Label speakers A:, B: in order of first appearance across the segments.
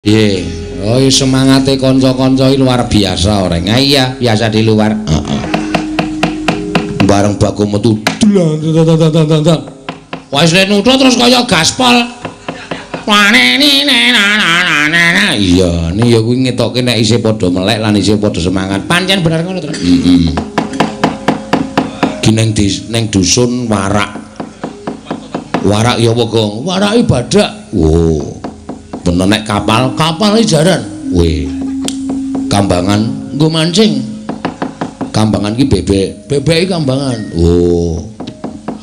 A: Piye? Oh, semangate kanca-kanca iki luar biasa ora. Iya, biasa di luar. Heeh. Bareng baku metu. Wah, wis nuthuk terus kaya gaspol. Iya, ini ya kuwi ngetoke nek isih padha melek lan isih padha semangat. Pancen bener ngono to. Heeh. Ki ning ning dusun Warak. Warak ya apa, Gong? Warak iki badak. Oh. Bener nek kapal, kapal iki jaran. Weh. Kambangan nggo mancing. Kambangan ki bebek, bebek iki kambangan. Oh.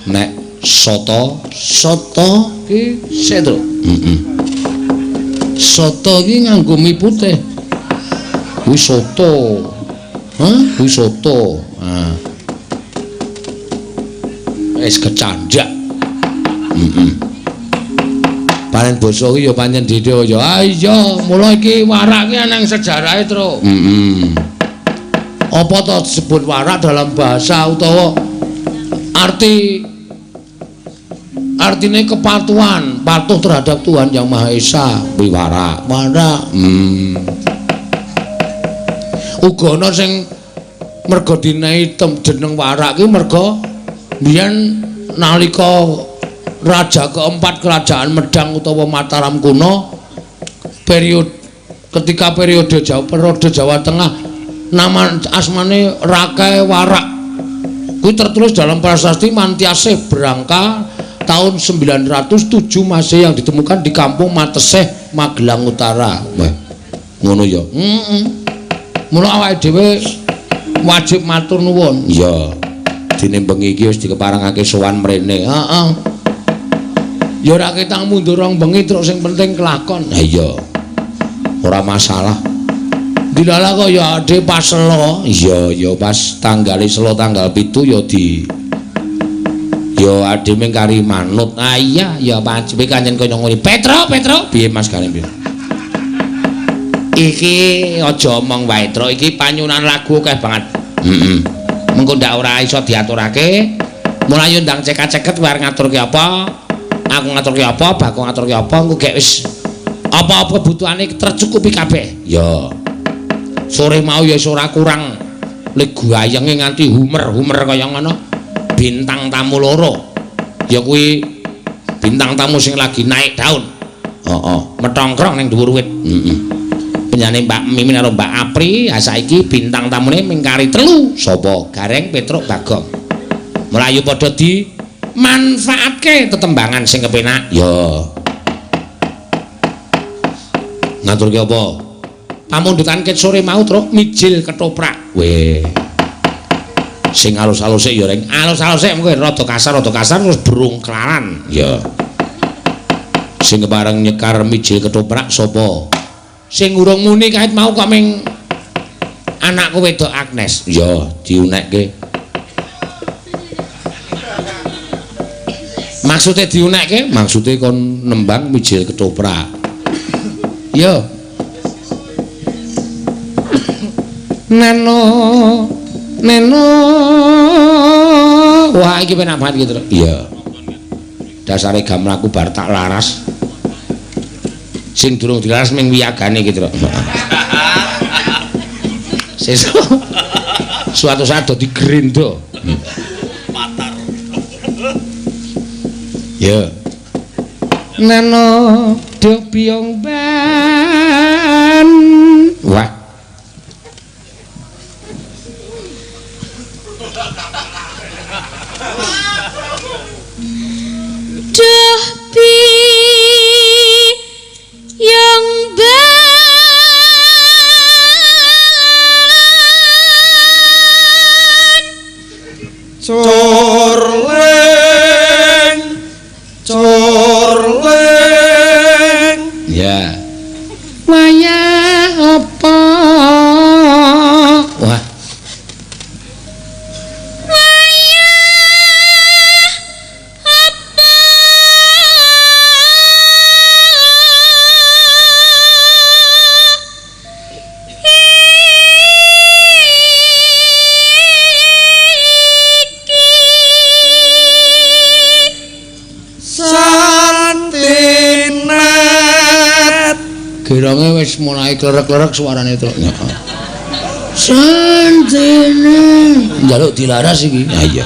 A: Nek soto, soto ki setro. Heeh. Soto iki nganggo mie putih. Kuwi soto. Hah? Kuwi soto. Ah. Wis kecandak. Heeh. Panen basa iki ya pancen dhewe ya. Ah iya, mula iki warak iki nang sejarahe, Tru. Heeh. Apa to disebut warak dalam bahasa utawa arti artine kepatuhan, patuh terhadap Tuhan Yang Maha Esa, kuwi warak. Warak. Uga ana sing merga dinehi jeneng warak ki merga biyen nalika raja keempat kerajaan Medang utawa Mataram kuno, periode ketika periode Jawa, periode Jawa Tengah, nama asmane Rakai Warak kuwi tertulis dalam prasasti Mantyasih Brangka tahun 907 Masehi yang ditemukan di kampung Mateseh, Magelang Utara. Wah, ngono ya. Heeh. Mula awake dhewe wajib matur nuwun. Iya. Dene bengi iki wis dikeparengake sowan mrene. Heeh. Ya ora ketang mundur rong bengi truk sing penting kelakon. Ha iya. Ora masalah. Dilala kok ya ade pas selo. Iya, ya pas tanggale selo tanggal 7 ya di ya ade ming kari manut. Ah iya, ya wajib kancen kaya ngono. Petro, Petro, piye Mas Karim piye? Iki aja omong wae, Tru. Iki panyunan lagu akeh banget. Heeh. Mengko ndak ora iso diaturake. Mulai ndang cekak-ceket war ngaturke apa? Aku ngaturke apa, Bagong ngaturke apa, engko gek wis apa-apa kebutuhane tercukupi kabeh. Ya. Sore mau ya wis ora kurang legayenge nganti humer-humer kaya ngono. Bintang tamu loro. Ya kuwi bintang tamu sing lagi naik daun. Heeh, metongkrong ning dhuwur wit. Heeh. Penjane Mbak Mimin karo Mbak Apri, ha saiki bintang tamune ming kari 3. Sapa? Gareng, Petruk, Bagong. Mlayu padha di manfaatke tetembangan sing kepenak. Ya. Ngaturke apa? Pamundutan ket sore mau truk mijil ketoprak. Weh. Sing alus-alus sik ya, Reng. Alus-alus sik mengko rada kasar terus brungklaran. Ya. Sing kepareng nyekar mijil ketoprak sapa? Sing urung muni kait mau kok ming anakku wedok Agnes. Ya, diunekke. Maksude diunekke, maksude kon nembang mijil ketoprak. Yo. Neno, neno. Wah, iki penak banget iki, Tru. Iya. Dasare gamlaku bar tak laras. Sing durung dilaras ming wiyagane iki, Tru. Sesuk suatu saat dadi grendo.
B: Matar.
A: Ya. Neno do biyong ban. Wah.
C: Duh biyong ban.
B: Corleng, corleng.
A: Ya. Wayah apa? Wah.
C: Wayah apa? Iki
B: Santinet.
A: Geronge wis mulai klerek-klerek suarane to. Santene njaluk dilaras iki. Ha iya.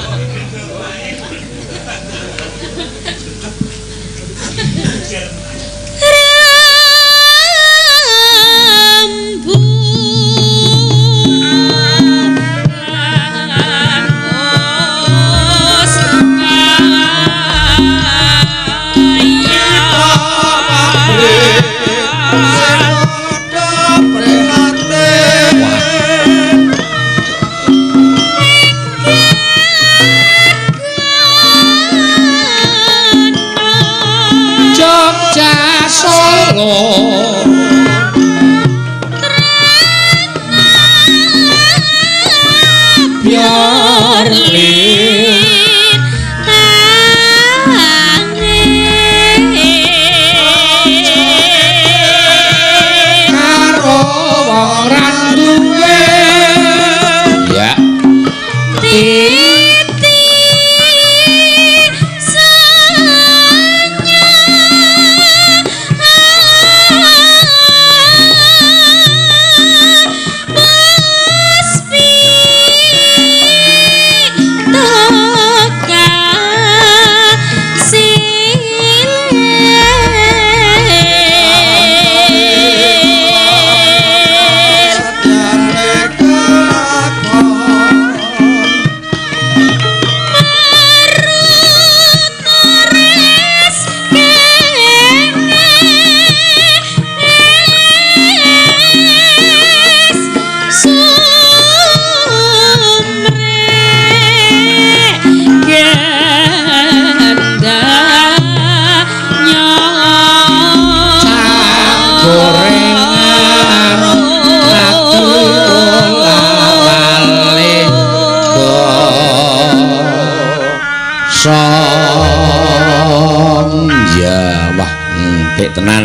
A: Tenan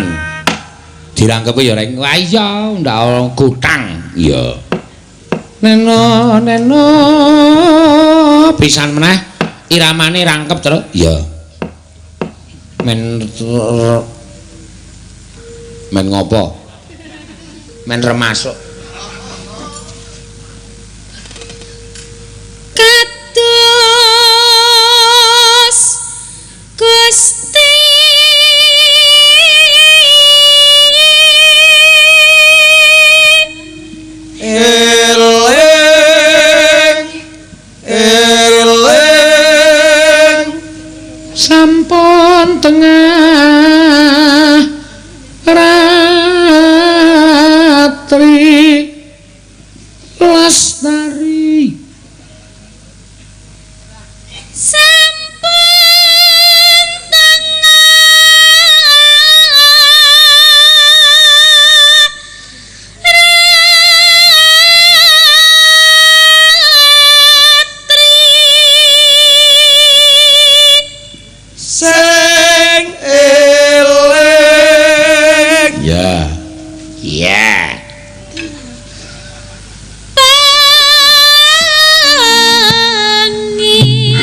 A: dirangkepe ya reng. Wah iya ndak gutang. Iya. Neno neno pisan meneh iramane rangkep terus. Iya. Men men ngopo? Men remasuk.
C: Kados Gusti
B: eling eling
A: sampun tengah ratri lestari
C: sampun tengah ratri
B: sing eling.
A: Ya. Ya.
C: Pangi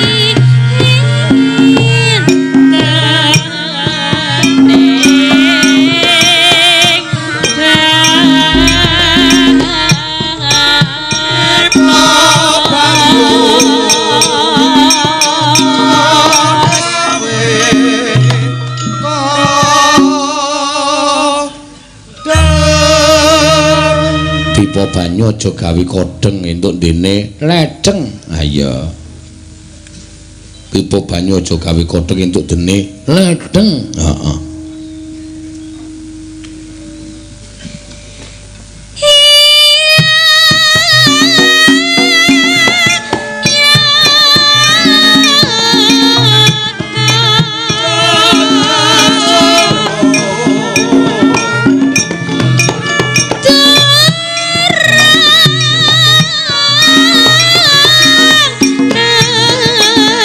A: Pipa banyu aja gawe kodheng entuk dene leceng. Ha iya. Pipa banyu aja gawe kodheng entuk dene leceng. Heeh.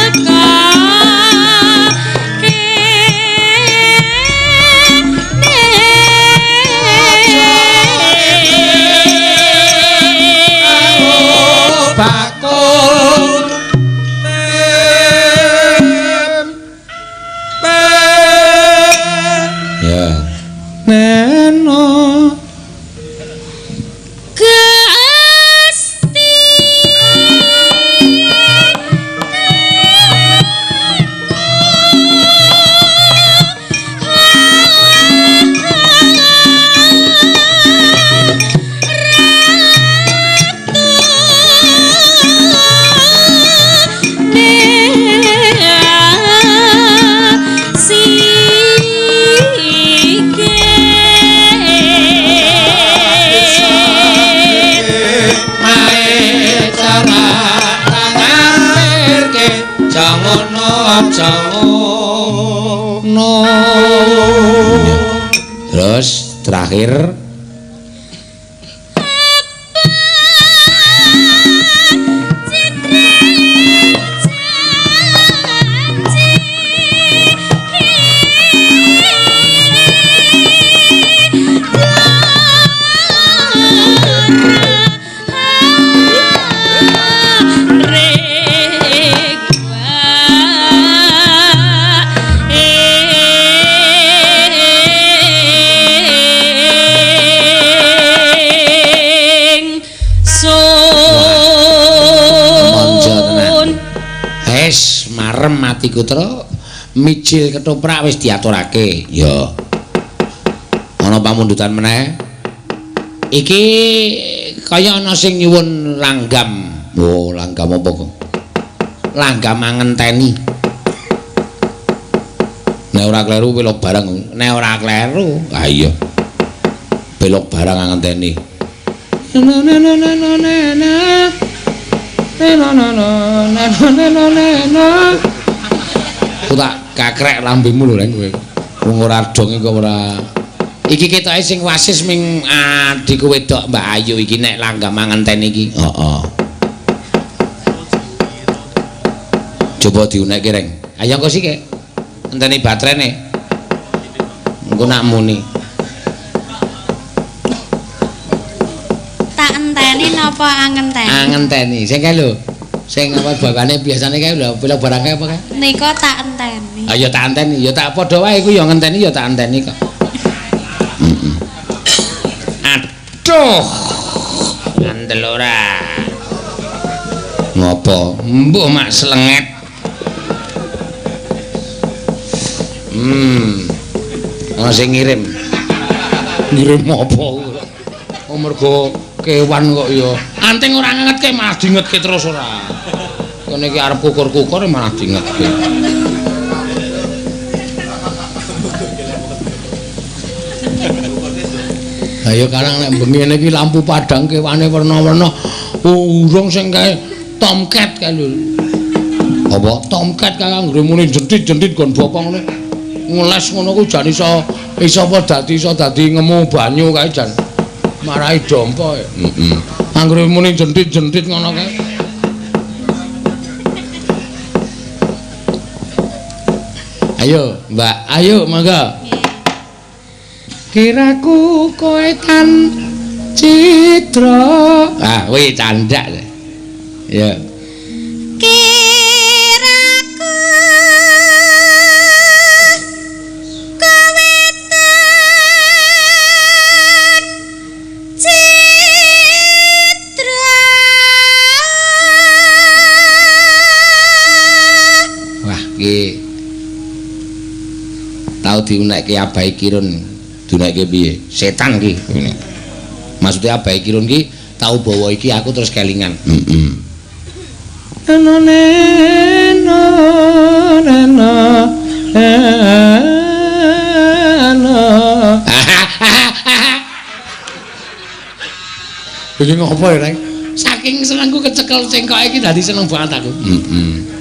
C: Teka
A: Terakhir atiku tru mijil ketoprak wis diaturake. Ya. Ana pamundutan meneh. Iki kaya ana sing nyuwun langgam. Oh, langgam apa kok? Langgam ngenteni. Nek ora kleru belok barang. Nek ora kleru, ha iya. Belok barang ngenteni. Na na na na na na. Na na na na na na na. Aku tak kakrek lambemu lho Reng kowe. Wong ora dong kok ora. Iki ketoke sing wasis ming adhiku wedok Mbak Ayu iki nek langgam ngenteni iki. Heeh. Coba diunekke Reng. Ayo engko sik. Enteni baterene. Engko nak muni.
C: Tak enteni napa angenteni?
A: Angenteni. Sing kae lho. Sing apa bawane biasane kae lho, pilo barang kae apa kae?
C: Nika tak enteni.
A: Ah ya tak enteni, ya tak padha wae iku ya ngenteni ya tak enteni kok. Heeh. Aduh. Ngandel ora. Ngopo? Mbuh mak slenget. Ana sing ngirim. Ngirim apa? Oh mergo kewan kok ya. Anting ora ngengetke malah dingetke terus ora. Kene iki arep kukur-kukur malah dingetke. Ayo karang nek bengi ngene iki lampu padhang kewane werna-werna. Oh, urung sing kae tomcat kae lho. Apa tomcat kae anggere muni jentit-jentit nggon bokong ngene. Ngeles ngono ku jan iso iso apa dadi iso dadi ngemu banyu kae jan. Marahi dompo. Heeh. Anggere muni jentit-jentit ngono kae. Ayo, Mbak, ayo monggo. Kiraku kowe tan citra. Ah, kuwi candak. Ya.
C: Kiraku kowe tan citra.
A: Wah, iki tau diunekke Abai Kirun. Diunekke piye? Setan ki ngene. Maksude Abai Kirun ki tau bawa iki aku terus kelingan. Heeh. Iki ngopo ya, Reng? Saking senengku kecekel cengkoke iki dadi seneng banget aku. Heeh.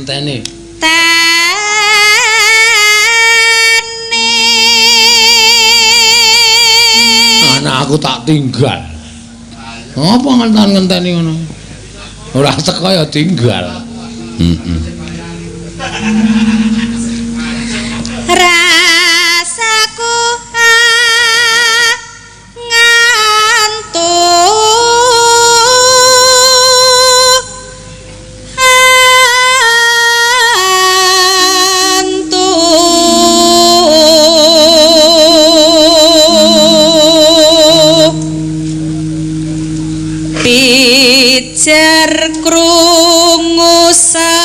A: Ngenteni.
C: Teni.
A: Anak aku tak tinggal. Apa ngenten-ngenteni ngono? Ora teko ya tinggal. Heeh.
C: Rasaku ngantuk antuk pijer krungu samaya.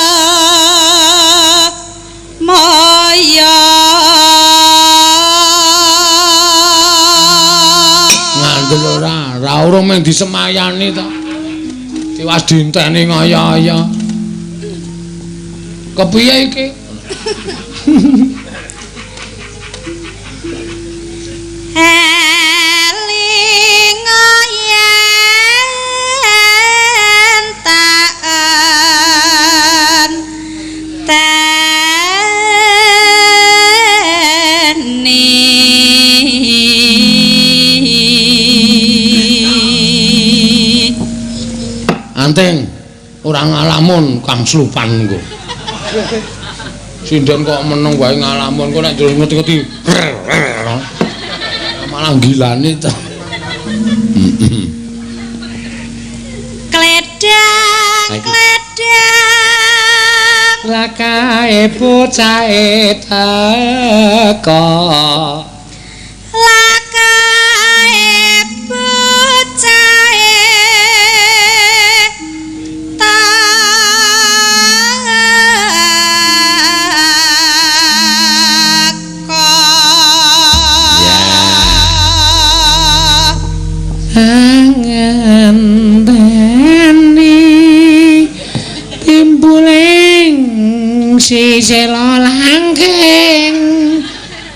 A: Ngandel ora, ora urung mung disemayani to. Tiwas dienteni ngaya-aya. Kepiye iki?
C: Eling yen tak enteni.
A: Anting ora ngalamun kang slupan engko. Sinden kok meneng wae ngalamun kok nek terus ngerti-ngerti malah gilane to.
C: Kledang kledang
A: lakae bocahe teka.
C: Lakae bocahe teka.
A: Ngenteni timbuling sisela langking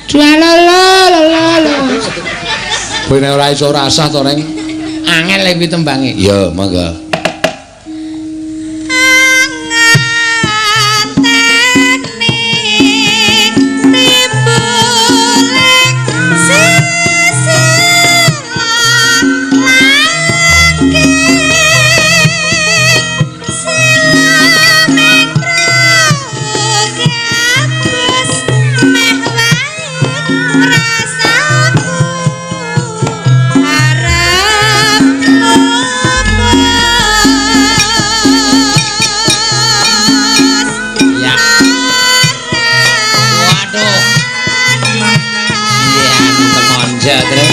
A: dwalalala. Kowe nek ora iso rasah to, Reng. Angel kuwi tembange. Iya, monggo.
C: Ngenteni timbuling sisela langking silaming gabus meh wae rasaku arep lupus.
A: Ya. Waduh. Iya, temonja, Trek.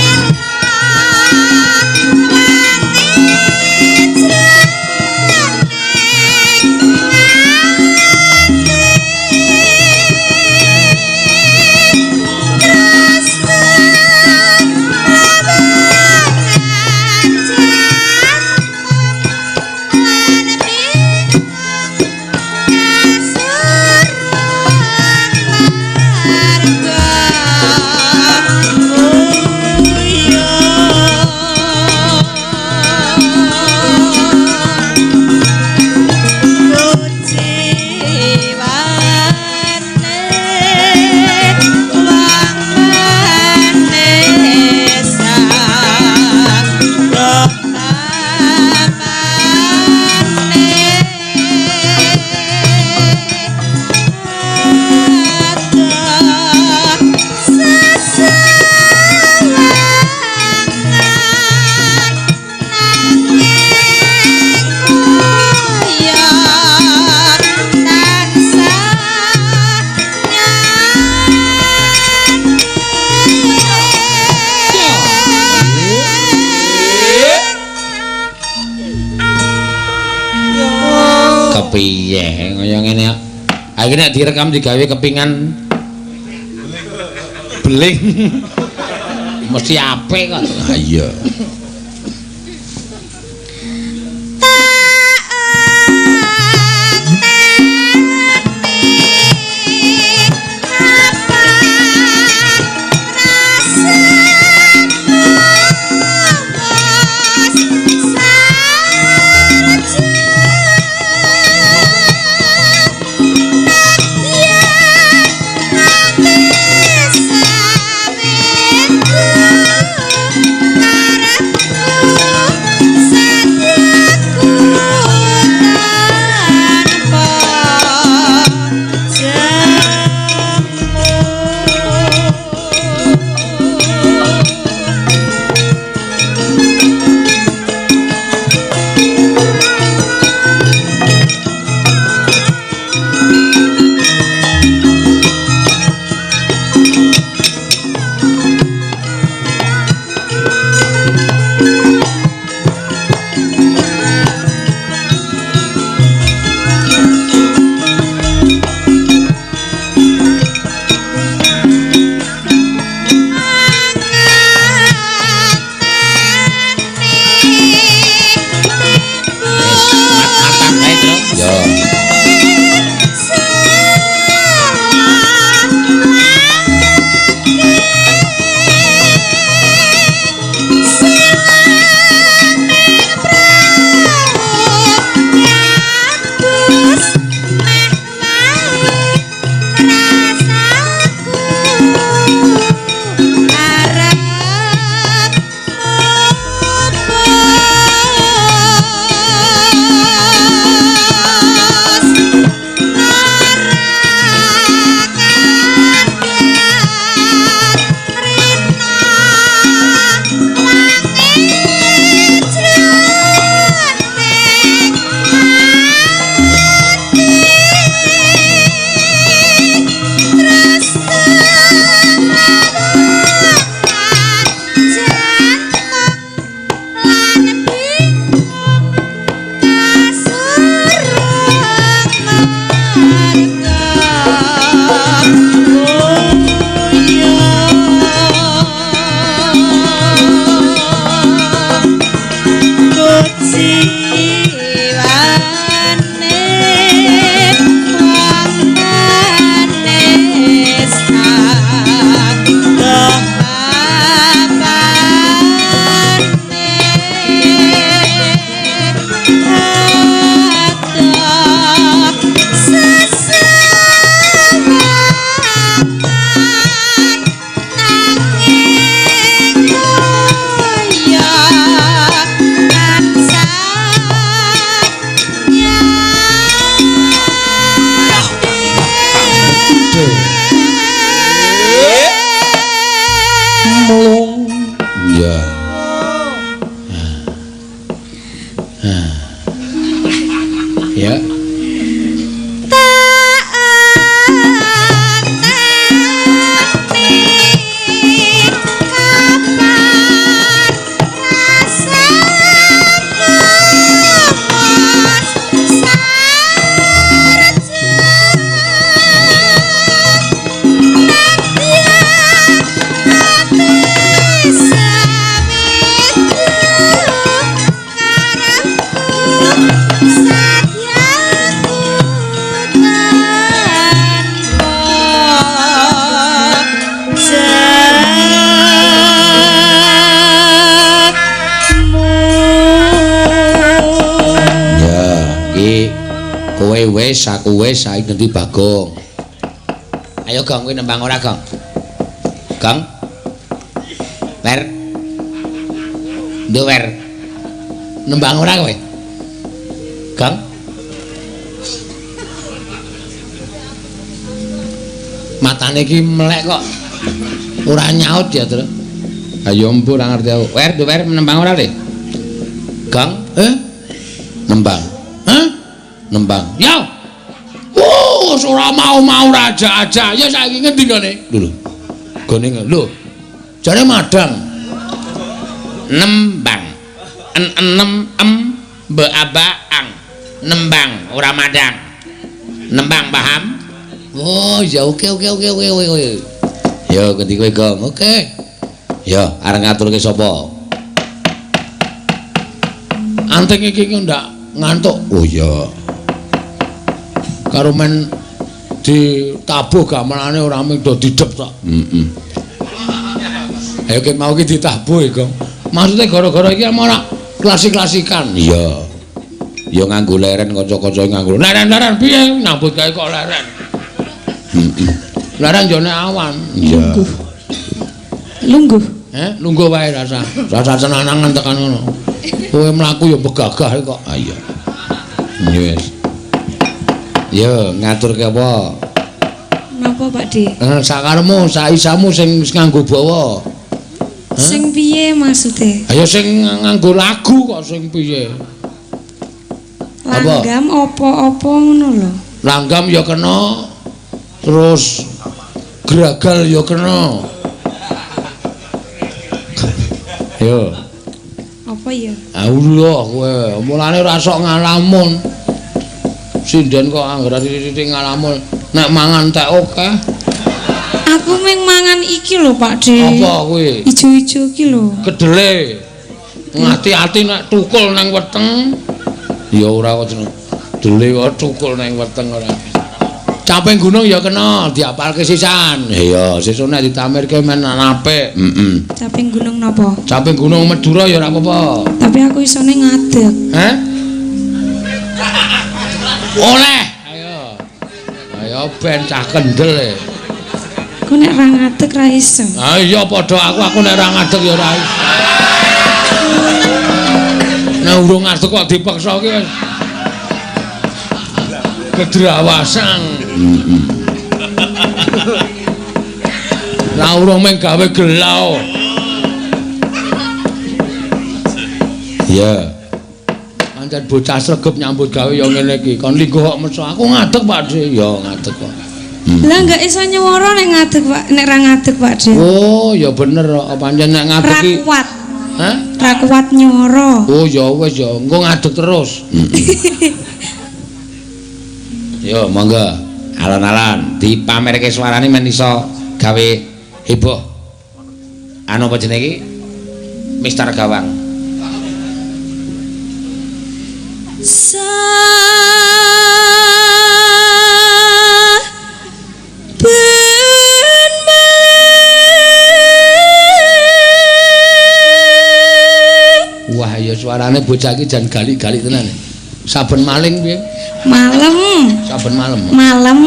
A: Kepiye kaya ngene kok. Ha iki nek direkam digawe kepingan beling. Mesti apik kok. Ha iya.
C: Sarjo.
A: Nah. Ya.
C: Tak enteni kapan rasaku mos sarjo nadyan ati sawetku karepku sadyaku tanpa jamu.
A: Ya, iki kowe wis, aku wis, saiki ganti Bagong. Ayo Gong, kowe nembang ora, Gong? Gong. Wer. Nduk wer. Nembang ora kowe? Gong. Matane iki melek kok. Ora nyaut ya, Tru. Ayo empu ora ngerti aku. Wer, nduk wer nembang ora le? Gong, eh? Nembang. Hah? Nembang. Ya. Oh, ora mau-mau raja aja. Ya saiki ngendi gone? Lho lho. Gone lho. Jare madang. Nembang. En enem em be aba ang. Nembang ora madang. Nembang paham? Oh, ya oke oke oke oke oke. Ya ganti kowe, Gong. Oke. Ya, arep ngaturke sapa? Anting iki ndak ngantuk. Oh iya. Karo men ditabuh gamelane ora mung do didep tok. Heeh. Ayo ket mau iki ditabuh ya, Gong. Maksude gara-gara iki ora klasik-klasikan. Iya. Ya nganggo leren kanca-kanca nganggo. Leren-leren piye nyambut gawe kok leren. Heeh. Leren yo nek awan. Iya.
C: Lungguh.
A: Eh, lungguh wae rasa. Rasa cenanangan tekan ngono. Kowe mlaku ya begagah kok. Ah iya. Wis. Yo ngaturke apa?
C: Napa, Pak De?
A: Sakaremu, saisamu sing nganggo bawa.
C: Sing piye maksude?
A: Ayo sing nganggo lagu kok sing piye?
C: Langgam apa-apa ngono lho.
A: Langgam ya kena. Terus gragal ya kena. Yo.
C: Apa ya?
A: Allah kowe, mulane ora sok ngalamun. Sinden kok anggere titik-titik ngalamun, nek mangan tek akeh.
C: Aku mung mangan iki lho, Pak De.
A: Apa kuwi?
C: Ijo-ijo iki lho.
A: Kedele. Ngati-ati nek tukul nang weteng. Ya ora kok jeneng. Dele kok tukul nang weteng ora. Caping gunung ya kena diapalke sisan. Iya, sesuk nek ditamirke men apik. Heeh.
C: Caping gunung napa?
A: Caping gunung Madura ya ora apa-apa.
C: Tapi aku isone ngadeg.
A: Hah? Oleh. Ayo. Ayo ben cah kendel e.
C: Aku nek ra ngadeg ra iso.
A: Ha iya padha aku nek ra ngadeg ya ora iso. Nek urung ngadeg kok dipaksa ki wis kedrawasan. Lah urung mung gawe gelau. Iya. Pancen bocah sregep nyambut gawe ya ngene iki. Kon lingguh kok meso. Aku ngadeg, Pak De. Ya ngadeg kok.
C: Lah enggak iso nyuwara nek ngadeg, Pak. Nek ra ngadeg, Pak De.
A: Oh, ya bener kok pancen nek ngadeg iki.
C: Ra kuat.
A: Hah?
C: Ra kuat nyuwara.
A: Oh, ya wis ya, engko ngadeg terus. Yo, monggo. Alon-alon dipamerke suarane men iso gawe heboh. Anu apa jenenge iki? Mister Gawang.
C: Saben
A: Wah, ya suarane bocah iki jan galik-galik tenan. Saben maling piye?
C: Malam.
A: Saben malam.
C: Malam.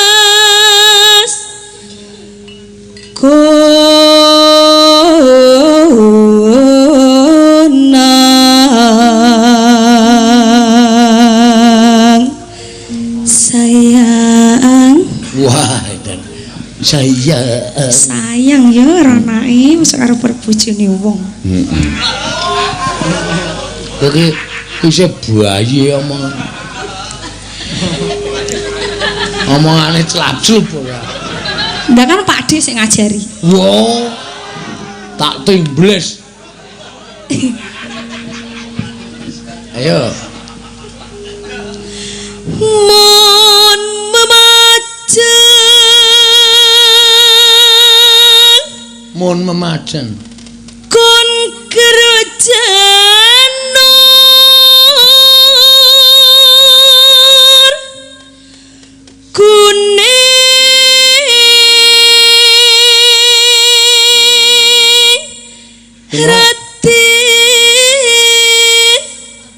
C: Labas konang sayang.
A: Wah, dan Sayang.
C: Sayang ya anake mosok karo bojone wong.
A: Heeh. Iki isih bayi omongan. Omongane celap-celup ora.
C: Ndak kan Pak D sing ngajari.
A: Wo. Tak timbles. Ayo.
C: Mon memajeng.
A: Mon memajeng.
C: Kon kerjanur kuning Ratin.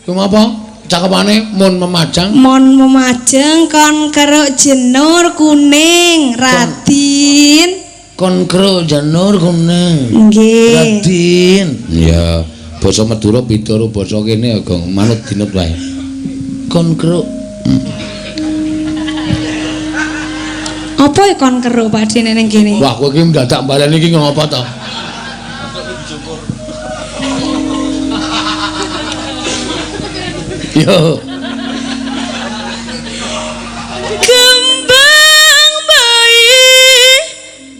A: Kuwi apa? Cakepane mun memajang.
C: Mon memajang kon keruk jenur kuning Radin.
A: Kon keruk jenur kuning.
C: Nggih.
A: Radin. Iya, basa Madura beda karo basa kene ya, Gong. Manut dinut wae. Kon keruk.
C: Apa ya kon keruk Pak Dene ning kene?
A: Wah, kowe iki ndadak baleni iki ngopo to? Yo.
C: Kembang bayi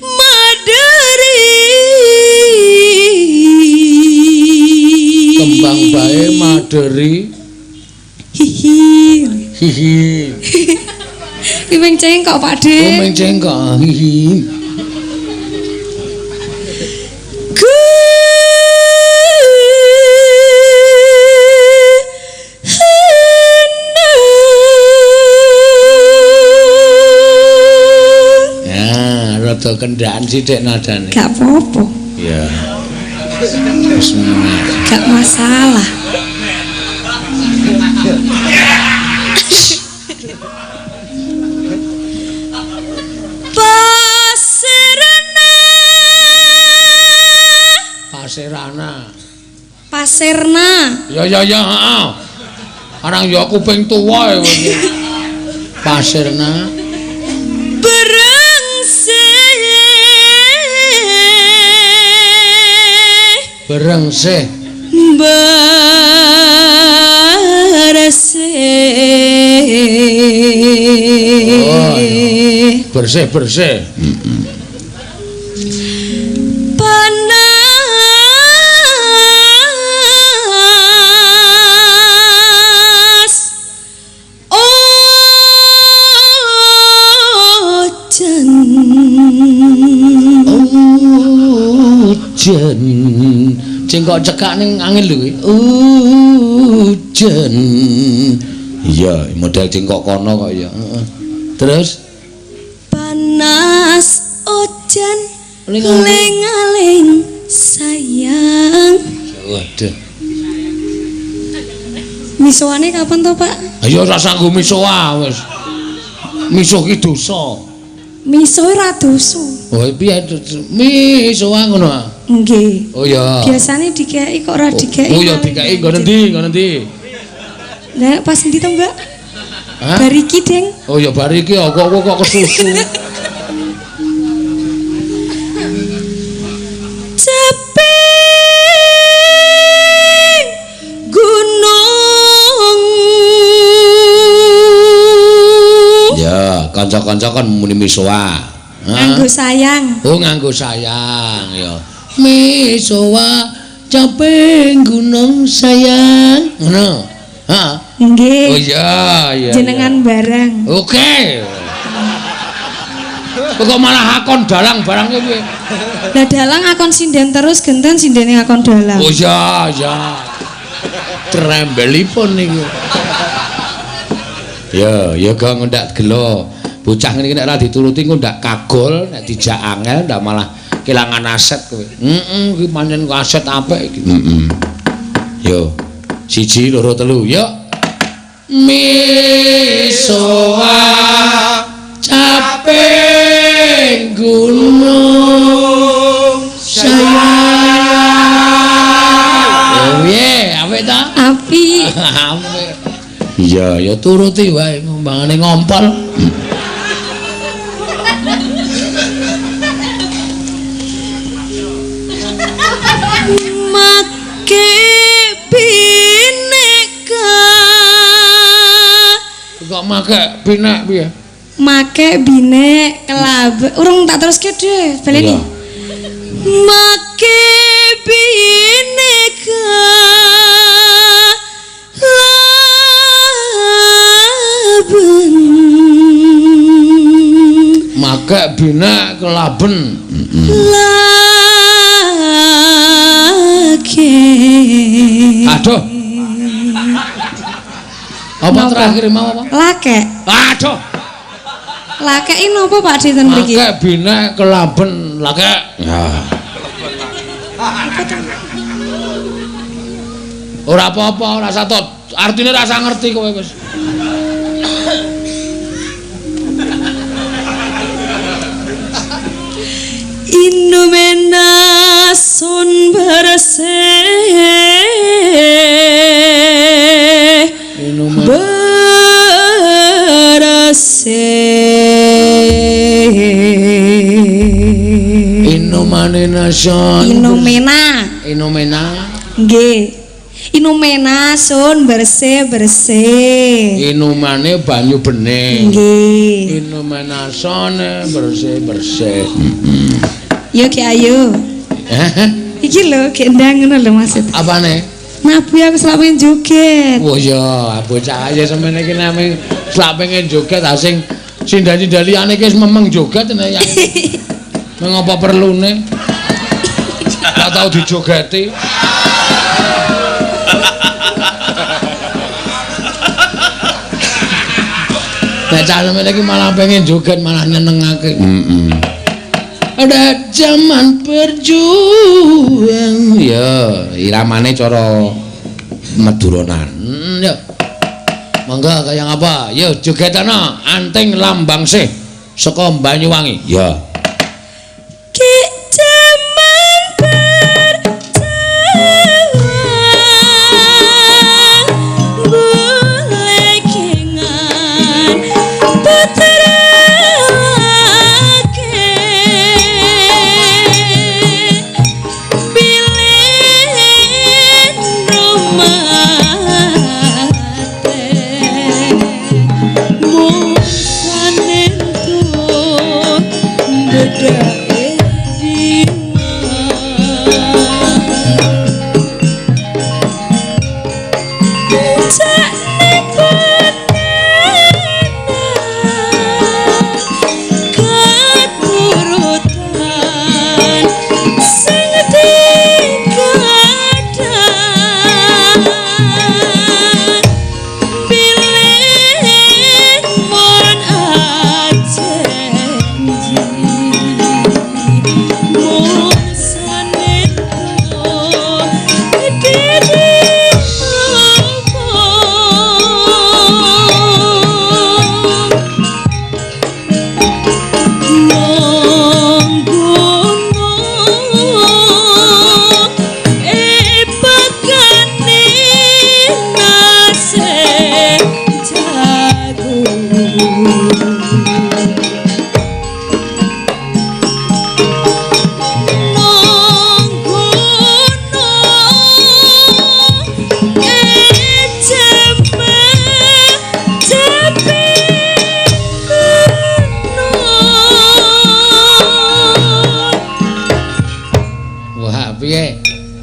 C: maderi.
A: Kembang bayi maderi.
C: Hihi.
A: Hihi.
C: Iki cengkok Pak De.
A: Oh, ming cengkok. Hihi. Rada kendaan sithik nadane.
C: Gak apa-apa.
A: Iya.
C: Gak masalah. Pasirana.
A: Pasirana.
C: Pasirna.
A: Ya ya ya, heeh. Arang ya kuping tuwa ya kowe iki. Pasirna. Berengseh.
C: Bersih.
A: Oh, iya. Bersih bersih.
C: Panas ojen.
A: Ojen. Cengkok cekak ning angin lho kuwi. Ujen. Iya, model cengkok kono kok ya. Heeh. Terus
C: panas ojan ling-aling sayang.
A: Waduh.
C: Misoane kapan to, Pak?
A: Ayo ora sanggup misoa wis. Miso ki dosa.
C: Miso ora dosa.
A: Oh, piye misoa ngono ah?
C: Nggih.
A: Oh ya.
C: Biasane dikeki kok ora dikeki.
A: Oh ya dikeki nggon endi? Nggon endi?
C: Lah pas endi to, Mbak?
A: Hah?
C: Bar iki, Deng.
A: Oh ya bar iki kok kok kesusu.
C: Ceping gunung.
A: Ya, kanca-kanca kan muni misoa.
C: Nganggo sayang.
A: Oh, nganggo sayang ya. Misoa caping gunung sayang. Ngono. Ha?
C: Nggih.
A: Oh iya, iya.
C: Jenengan barang.
A: Oke. Kok malah akon dalang barang piye?
C: Lah dalang akon sinden terus genten sindene akon dalang.
A: Oh iya, iya. Trembelipun niku. Ya, ya gong ndak gelo. Bocah ngene iki nek ora dituruti engko ndak kagol, nek dijak angel ndak malah kelangan aset kowe. Heeh, iki pancen aset apik iki. Heeh. Yo. 1 2 3, yo. Misoa caping gunung sayang. Piye, apik ta?
C: Apik.
A: Apik. Iya, ya turuti wae mbangane ngompol. Make binek piye?
C: Make binek kelab. Urung tak teruske deh, baleni. Make binek kelaben.
A: Make binek kelaben.
C: Lake.
A: Aduh. Apa terakhir mau apa?
C: Lake.
A: Aduh.
C: Lake ini napa Pak Di ten mriki?
A: Make binek kelaben lake. Ya. Ora apa-apa, ora satot. Artine rasa ngerti kowe wis.
C: Inumena sun bersih. Bersih.
A: Inumane nason.
C: Inumena.
A: Inumena.
C: Nggih. Inumena sun bersih bersih.
A: Inumane banyu bening.
C: Nggih.
A: Inumena sun bersih bersih.
C: Yo Ki Ayu. Iki lho ki ndang ngono lho maksud.
A: Apane?
C: Nabi aku selak pengen joget.
A: Oh iya, bocah aja semene iki nek selak pengen joget ha sing sindan-sindan liyane iki wis memeng joget nek ya. Mengapa perlune? Tak tau dijogeti. Nek cah semene iki malah pengen joget malah nyenengake. Heeh. Ada zaman berjuang. Ya, iramane cara Maduronan. Ya. Monggo kaya ngapa? Yo jogetana anting lambang sih saka Banyuwangi. Ya.
C: Ki jaman berjuang bulekingan putra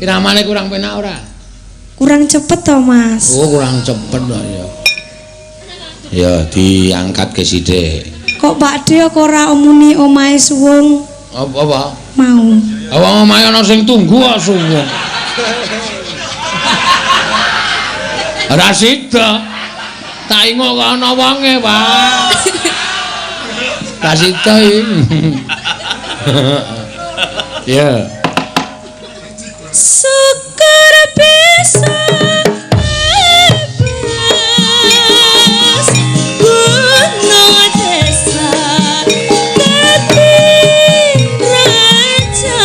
A: Iramane kurang penak ora?
C: Kurang cepet to, Mas.
A: Oh, kurang cepet to ya. Ya diangkat ke sithik.
C: Kok Pak De kok ora omuni omahe suwung?
A: Apa?
C: Mau.
A: Wong omahe ana sing tunggu kok suwung. Ora sida. Tak ingok kok ana wonge, Pak. Ora sida iki. Ya.
C: Syukur bisa bebas gunung desa dadi raja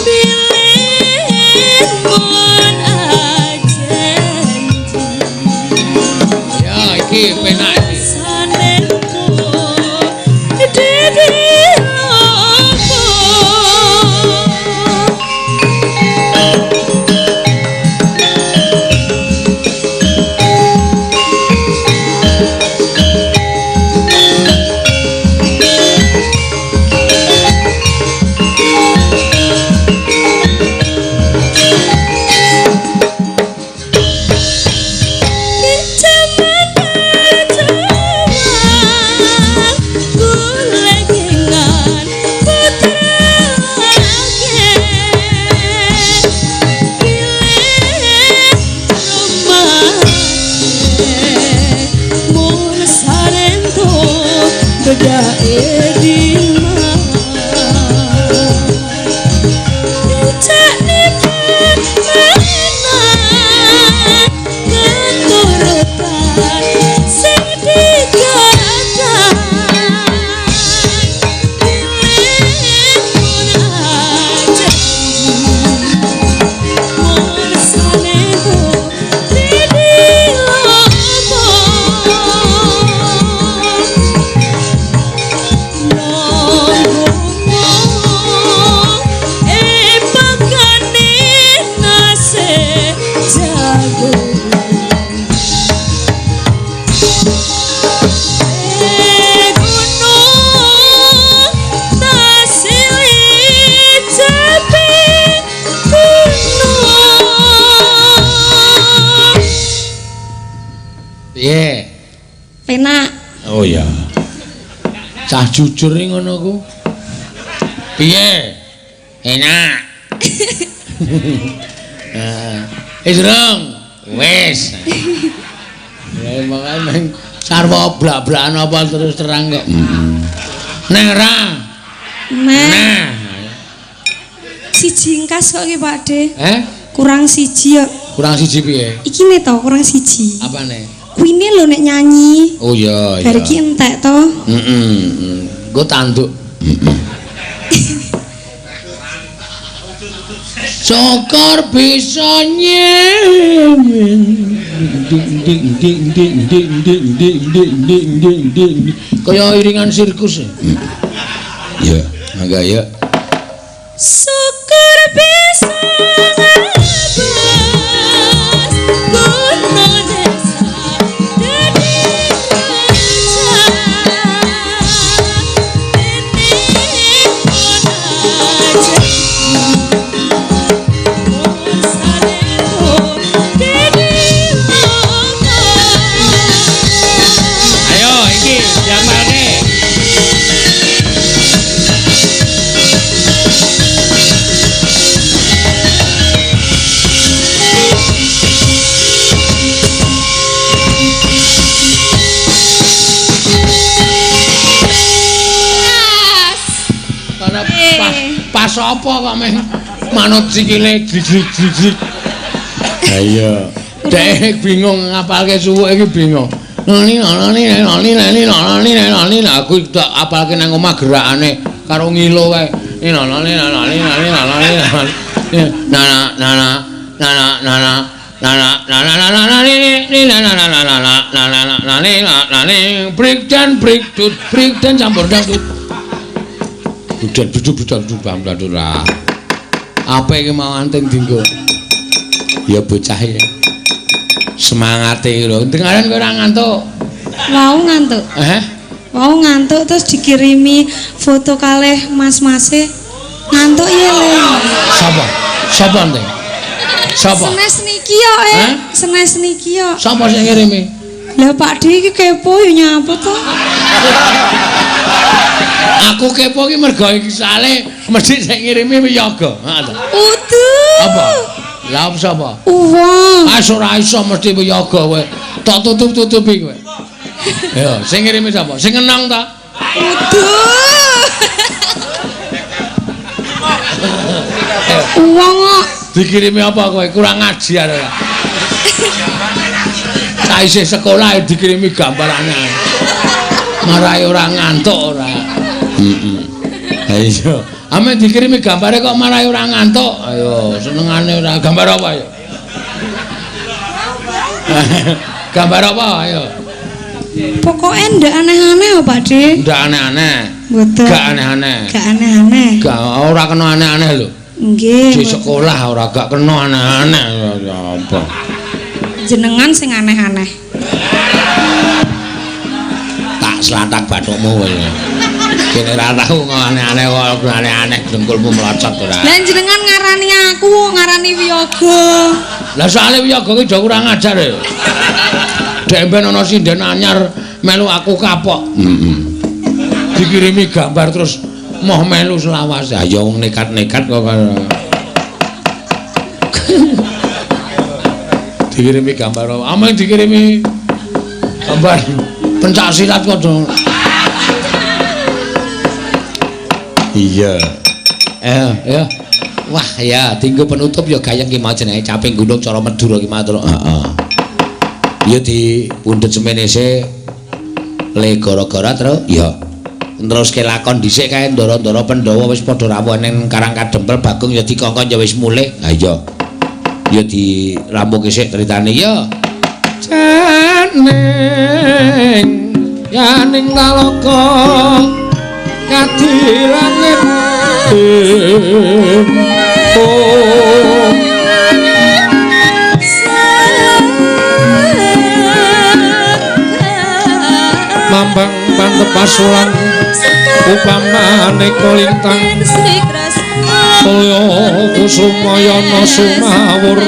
C: pilih mun ajanji.
A: Ya iki penak iki. Piye?
C: Penak.
A: Oh iya. Cah jujur iki ngono ku. Piye? Enak. Heeh. Wis rong. Wis. Ya makane sarwa blak-blakan apa terus terang kok. Neng ra.
C: Nah. Siji engkas kok iki Pak De.
A: Eh?
C: Kurang siji kok.
A: Kurang siji piye?
C: Iki ne to kurang siji.
A: Apane?
C: Kuine lho nek nyanyi.
A: Oh iya iya.
C: Bar iki entek to.
A: Heeh. Engko tanduk. Heeh. Syukur bisa nyemin. Ding ding ding ding ding ding ding ding ding ding ding. Kaya iringan sirkus. Ya, mangga ya.
C: Syukur bisa ngabas kono desa dadi raja dene
A: Ayo iki diamalke. Karena pas apa kok meh manut sikile jlik-jlik. Ha iya. Dek bingung ngapalke suwuk iki bingung. Nani nani nani nani nani nani aku tak apalke nang omah gerakane karo ngilo kae. Nani nani nani nani nani na na na na na na na na na na na na ni na na na na na na na na na na na break dan break dut break dan campur dangdut. Budan budu budan budu bam bam lah. Apa iki mau anting dinggo? Ya bocah iki. Semangate iki lho. Dengaren kowe ora ngantuk.
C: Wau ngantuk.
A: Eh?
C: Wau ngantuk terus dikirimi foto kalih mas-mase. Ngantuk ya le.
A: Sapa? Sapa ente? Sapa?
C: Senes niki yo eh. Senes niki yo.
A: Sapa sing ngirimi?
C: Lah Pak D iki kepo yo nyapa to?
A: Aku kepo ki mergo iki sale mesti sing ngirimi wiyaga. Heeh to.
C: Udu.
A: Apa? Lah sapa?
C: Uwong.
A: Ah ora iso mesti wiyaga kowe. Tok tutup-tutupi kowe. Yo, sing ngirimi sapa? Sing ngenong ta?
C: Udu. Uwong kok.
A: Dikirimi apa kowe? Kurang ajar ora. Cah isih sekolah dikirimi gambarane. Marai ora ngantuk ora. Heeh. Ha iya. Ame dikirimi gambare kok marai ora ngantuk. Ayo, senengane ora gambar apa ayo? Gambar apa ayo?
C: Pokoke ndak aneh-aneh kok, Pak De.
A: Ndak aneh-aneh.
C: Mboten.
A: Gak aneh-aneh.
C: Gak aneh-aneh.
A: Gak ora kena aneh-aneh lho.
C: Nggih.
A: Di sekolah ora gak kena aneh-aneh ya apa.
C: Jenengan sing aneh-aneh.
A: Tak selatak bathukmu kowe. Kene ora tau aneh-aneh kok aneh-aneh dengkulmu melocot ora.
C: Lah jenengan ngarani aku, ngarani wiyaga.
A: Lah soalé wiyaga ki do kurang ajar ya. Dek ben ana sinden anyar melu aku kapok. Heeh. Dikirimi gambar terus moh melu selawase. Ha ya wong nekat-nekat kok. Dikirimi gambar apa? Ameng dikirimi gambar pencak silat kok. Iya. Ya. Wah, ya dinggo penutup ya gayeng ki mau jenenge Caping Gunung cara Madura ki mau to. Heeh. Ya dipundhut semene se le gara-gara, Tru. Iya. Neruske lakon dhisik kae ndara-ndara Pandhawa wis padha rawuh ning Karang Kadempel, Bagong ya dikongkon ya wis mulih. Ha iya. Ya dirampungke sik critane ya. Janing yaning talaga kadilangit mambang pantep pasulan upamane kolintang kaya kusumayana sumawur.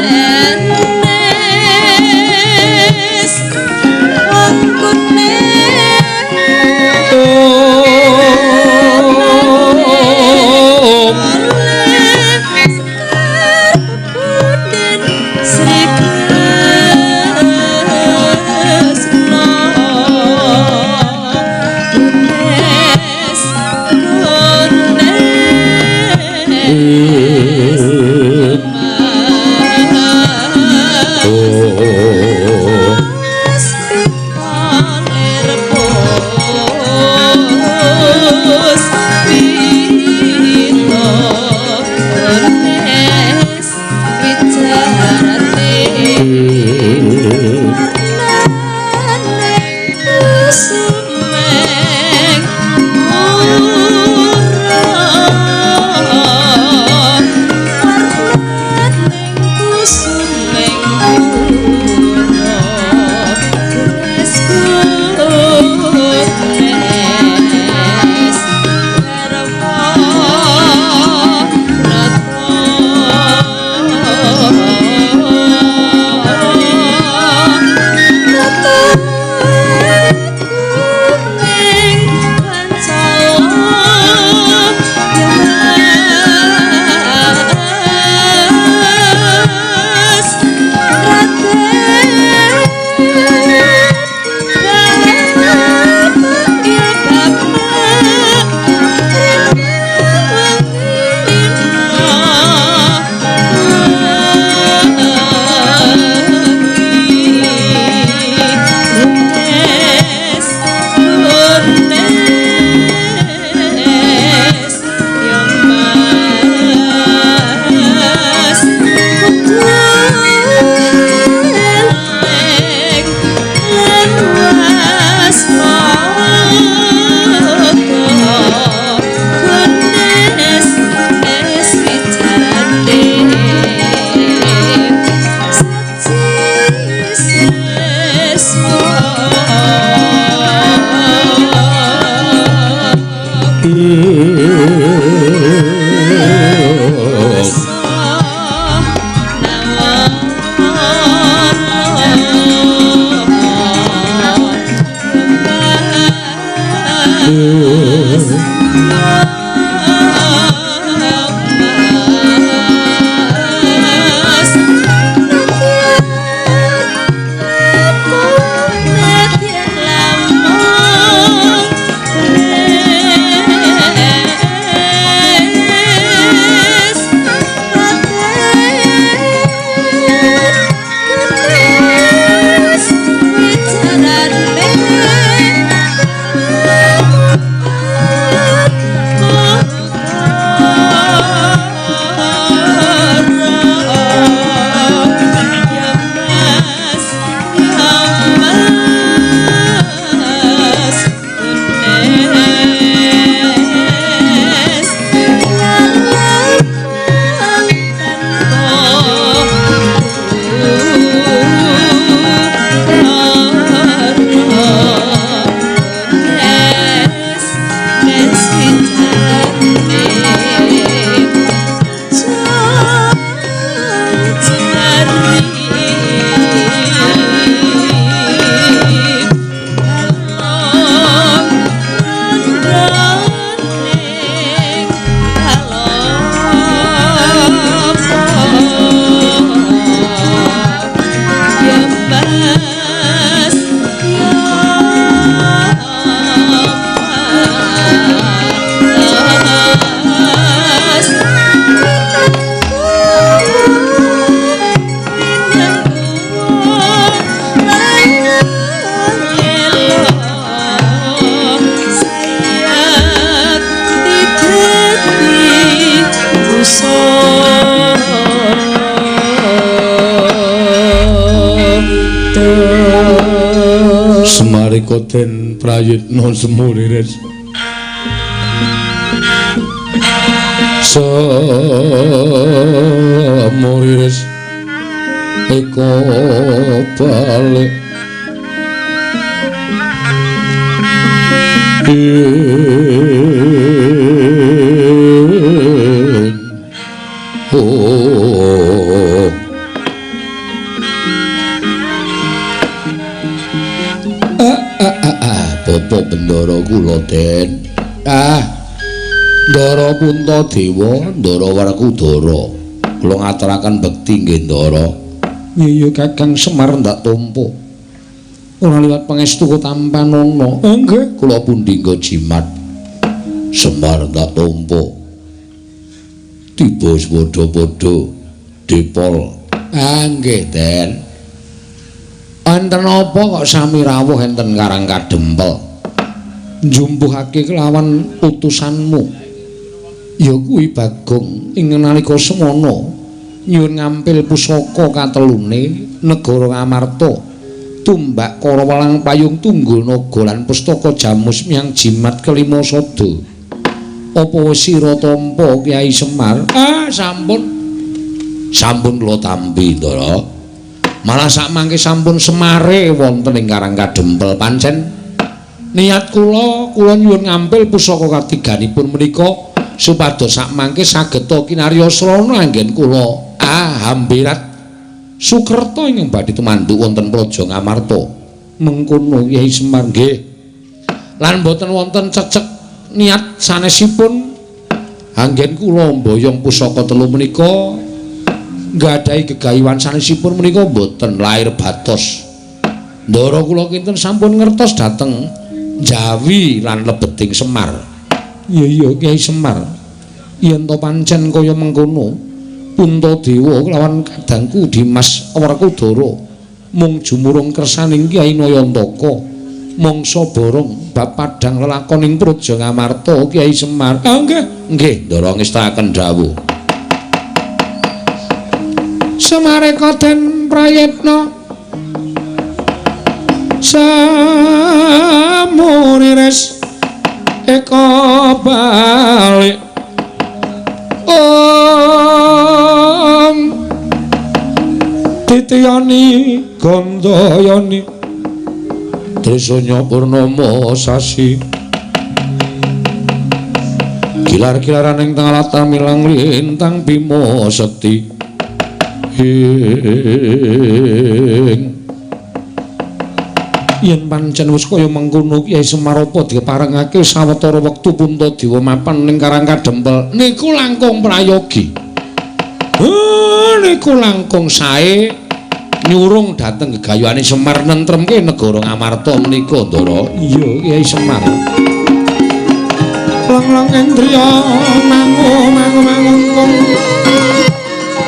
A: Semareka Den Prayitna Semuriris. Semuriris eko balik oh. Bapak Bendara kula Den. Ah. Ndara Puntadewa, Ndara Werkudara. Kula ngaturaken bekti nggih Ndara. Iya Kakang Semar ndak tampa. Ora liwat pangestu tampanana. Oh nggih, kula pundi nggo jimat. Semar ndak tampa. Tiba padha-padha depol. Ah nggih Den. Enten apa kok sami rawuh enten Karang Kadempel? Njumpuhake kelawan utusanmu. Ya kuwi Bagong ing nalika semana nyuwun ngampil pusaka katelune negara Ngamarta, tumbak Kara Welang Payung Tunggul Naga lan pustaka Jamus Miang Jimat kelima sada. Apa wis sira tampa Kyai Semar? Ah sampun. Sampun kula tampi, Ndara. Malah sakmangke sampun semare wonten ing Karang Kadempel. Pancen niat kula, kula nyuwun ngampil pusaka katiganipun menika supados sakmangke sageta kinarya srana anggen kula hambirat sukerta ingkang badhe tumanduk wonten Praja Ngamarta. Mengkono Kyai Semar nggih. Lan boten wonten cecek niat sanesipun anggen kula mboyong pusaka telu menika nggadahi gegayuhan sanesipun menika mboten lair batos. Ndara kula kinten sampun ngertos dhateng Jawi lan lebeting Semar. Iya iya Kyai Semar. Yen to pancen kaya mengkono, Puntadewa kelawan kadangku Dimas Werkudara mung jumurung kersaning Kyai Nayantaka mangsa borong bab padhang lelakoning Praja Ngamarta Kyai Semar. Ah nggih, nggih Ndara ngestakaken dawuh. Semareka Den Prayitna Samuriris eko balik om titiyani gandayani trisanya purnama sasi kilar-kilaran ing tengah latar milang lintang bima sekti. Yen pancen wis kaya mengkono Kyai Semar apa diparengake sawetara wektu Puntadewa mapan ning Karang Kadempel niku langkung prayogi. Niku langkung sae nyurung dhateng gegayuhane Semar nentremke negara Ngamarta menika Ndara. Iya Kyai Semar. Lang-lang endriya mangu mangu mangungkung.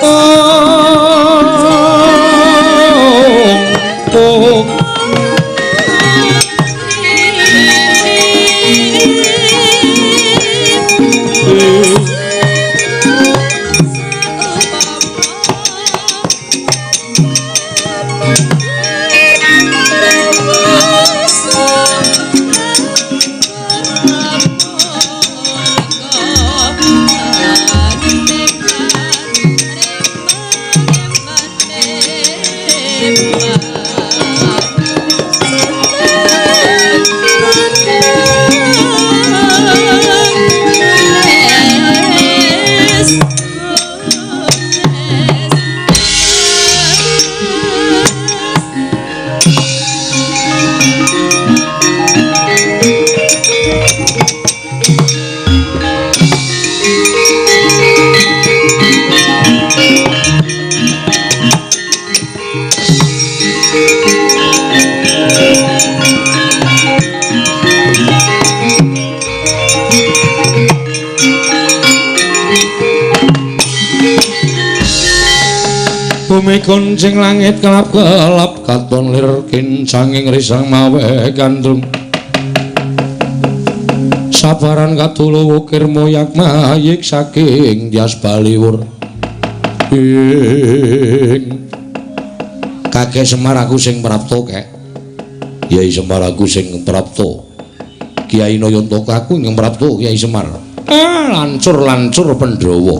A: Oh, oh. Bumi kuncing langit kelap-kelap katon lir kincanging risang mawe gandrung sabaran katulu wukir moyak mayik saking jas baliwur. Ing kakek Semar aku sing prapta kek. Kyai Semar aku sing prapta. Kyai Nayantaka aku ingkang prapta Kyai Semar. Lancur-lancur Pandhawa.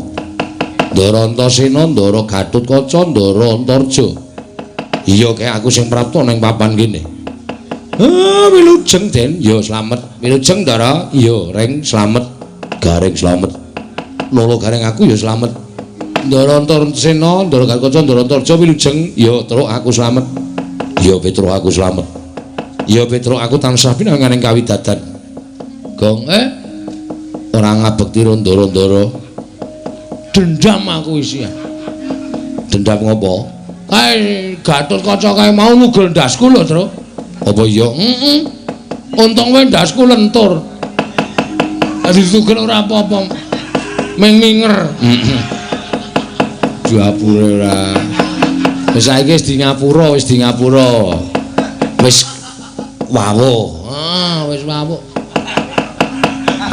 A: Ndara Antasena, Ndara Gatotkaca, Ndara Antarja. Iya kek aku sing prapta ning papan kene. Wilujeng Den, ya slamet. Wilujeng Ndara, iya Reng slamet. Gareng slamet. Lolo gareng aku ya slamet. Ndara Antasena, Ndara Gatotkaca, Ndara Antarja wilujeng, ya truk aku slamet. Ya Petruk aku slamet. Ya Petruk aku tansah pinanganing kawidadan. Gong ora ngabekti ndara-ndara. Dendam aku isian. Dendam ngopo? Kae Gatotkaca kae mau nugel ndasku lho, Truk. Apa iya? Heeh. Untung wae ndasku lentur. Ditugel ora apa-apa. Ming minger. Heeh. Diapure ora. Wis saiki wis di ngapura, wis di ngapura. Wis wawuh. Ah, wis wawuh.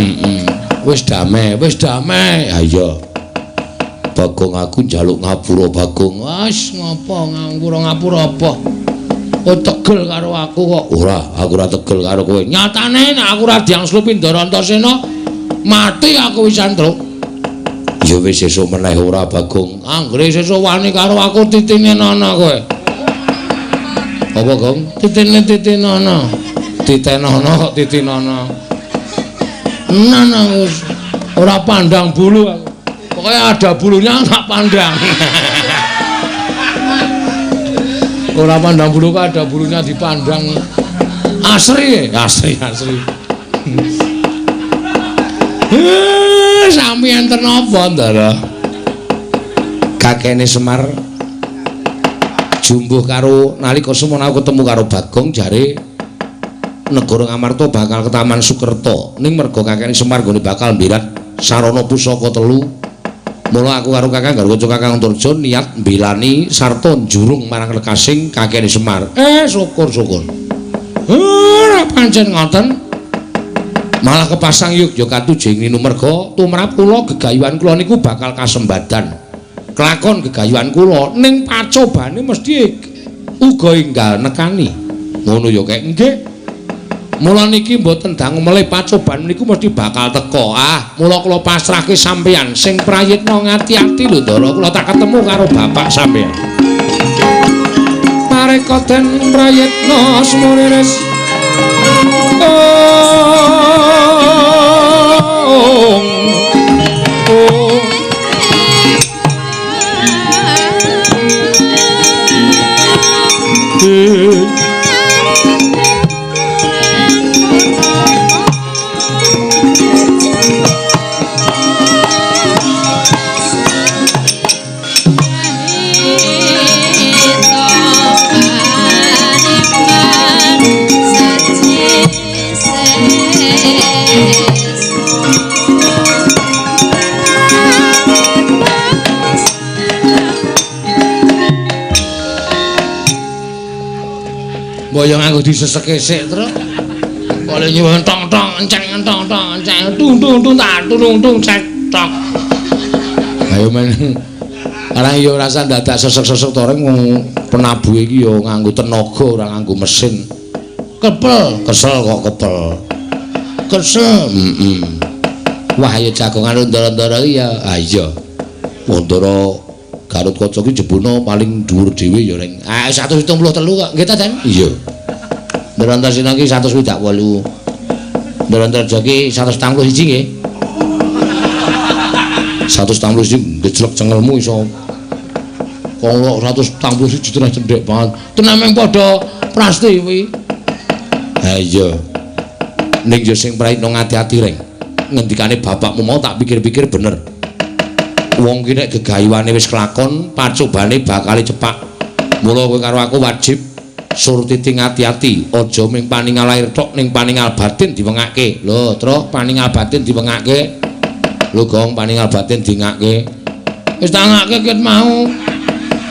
A: Heeh. Wis damai, wis damai. Ha iya. Bagong aku njaluk ngapura Bagong. Wis ngopo ngapura-ngapura apa? Kowe tegel karo aku kok. Ora, aku ora tegel karo kowe. Nyatane nek aku ora diangslupi Ndara Antasena, mati aku wisan, Truk. Ya wis sesuk meneh ora Bagong. Anggere sesuk wani karo aku titine nana kowe. Apa, Gong? Titine titinana. Titenana kok titinana. Nana wis ora pandang bulu aku. Pokoknya ada bulunya tak pandang. Ora pandang bulu kok ada bulunya dipandang. Asri, asri, asri. Sami enten apa, Ndara? Kakene Semar jumbuh karo nalika semono aku ketemu karo Bagong jare negara Ngamarta bakal ke Taman Sukerta. Ning merga kakene Semar nggone bakal mbirat sarana pusaka telu. Mula aku karo Kakang Garwaca Kakang Antarja niat mbelani sarta njurung marang lekasing kakene Semar. Syukur-syukur. Ora pancen ngoten. Malah kepasang yogya katujeng ninu merga tumrap kula gegayuhan kula niku bakal kasembadan. Kelakon gegayuhan kula ning pacobane mesti uga enggal nekani. Ngono ya kek nggih. Mula niki mboten dangu melih pacoban niku mesti bakal teka. Ah, mula kula pasrahke sampeyan sing prayitna ngati-ati lho Ndara, kula tak ketemu karo bapak sampeyan. Pareka den prayitna sumuriris. Oh. Oh. Boyong aku diseseke sik, Truk. Kok nyuwun tong-tong enceng tong-tong enceng tung tung tung tak tung tung cek tok. Ayo men. Arang ya rasa dadak sesek-sesek to reng wong penabuhe iki ya nganggo tenaga ora nganggo mesin. Kepel, kesel kok kepel. Kesel. Heeh. Wah ya jagongan ndara-ndara iki ya. Ah iya. Ndara Gatotkaca ki jebuna paling dhuwur dhewe ya reng. Ah 173 kok. Nggih ta, Den? Iya. Ndara Antasena ki 168. Ndara Antarja ki 141 nggih. 141 gejlek cengelmu iso. Kok 141 tenan cendhek banget. Tenan meng padha prastiwi. Ha iya. Ning yo sing prayitna ngati-ati reng. Ngendikane bapakmu mau tak pikir-pikir bener. Wong ki nek gegayuhane wis kelakon, pacobane bakal cepak. Mula kowe karo aku wajib surtiti ngati-ati, aja ming paningal lahir tok, ning paningal batin diwengake. Lho, Truk, paningal batin diwengake. Lho, Gong, paningal batin dingake. Wis tak ngake ket mau.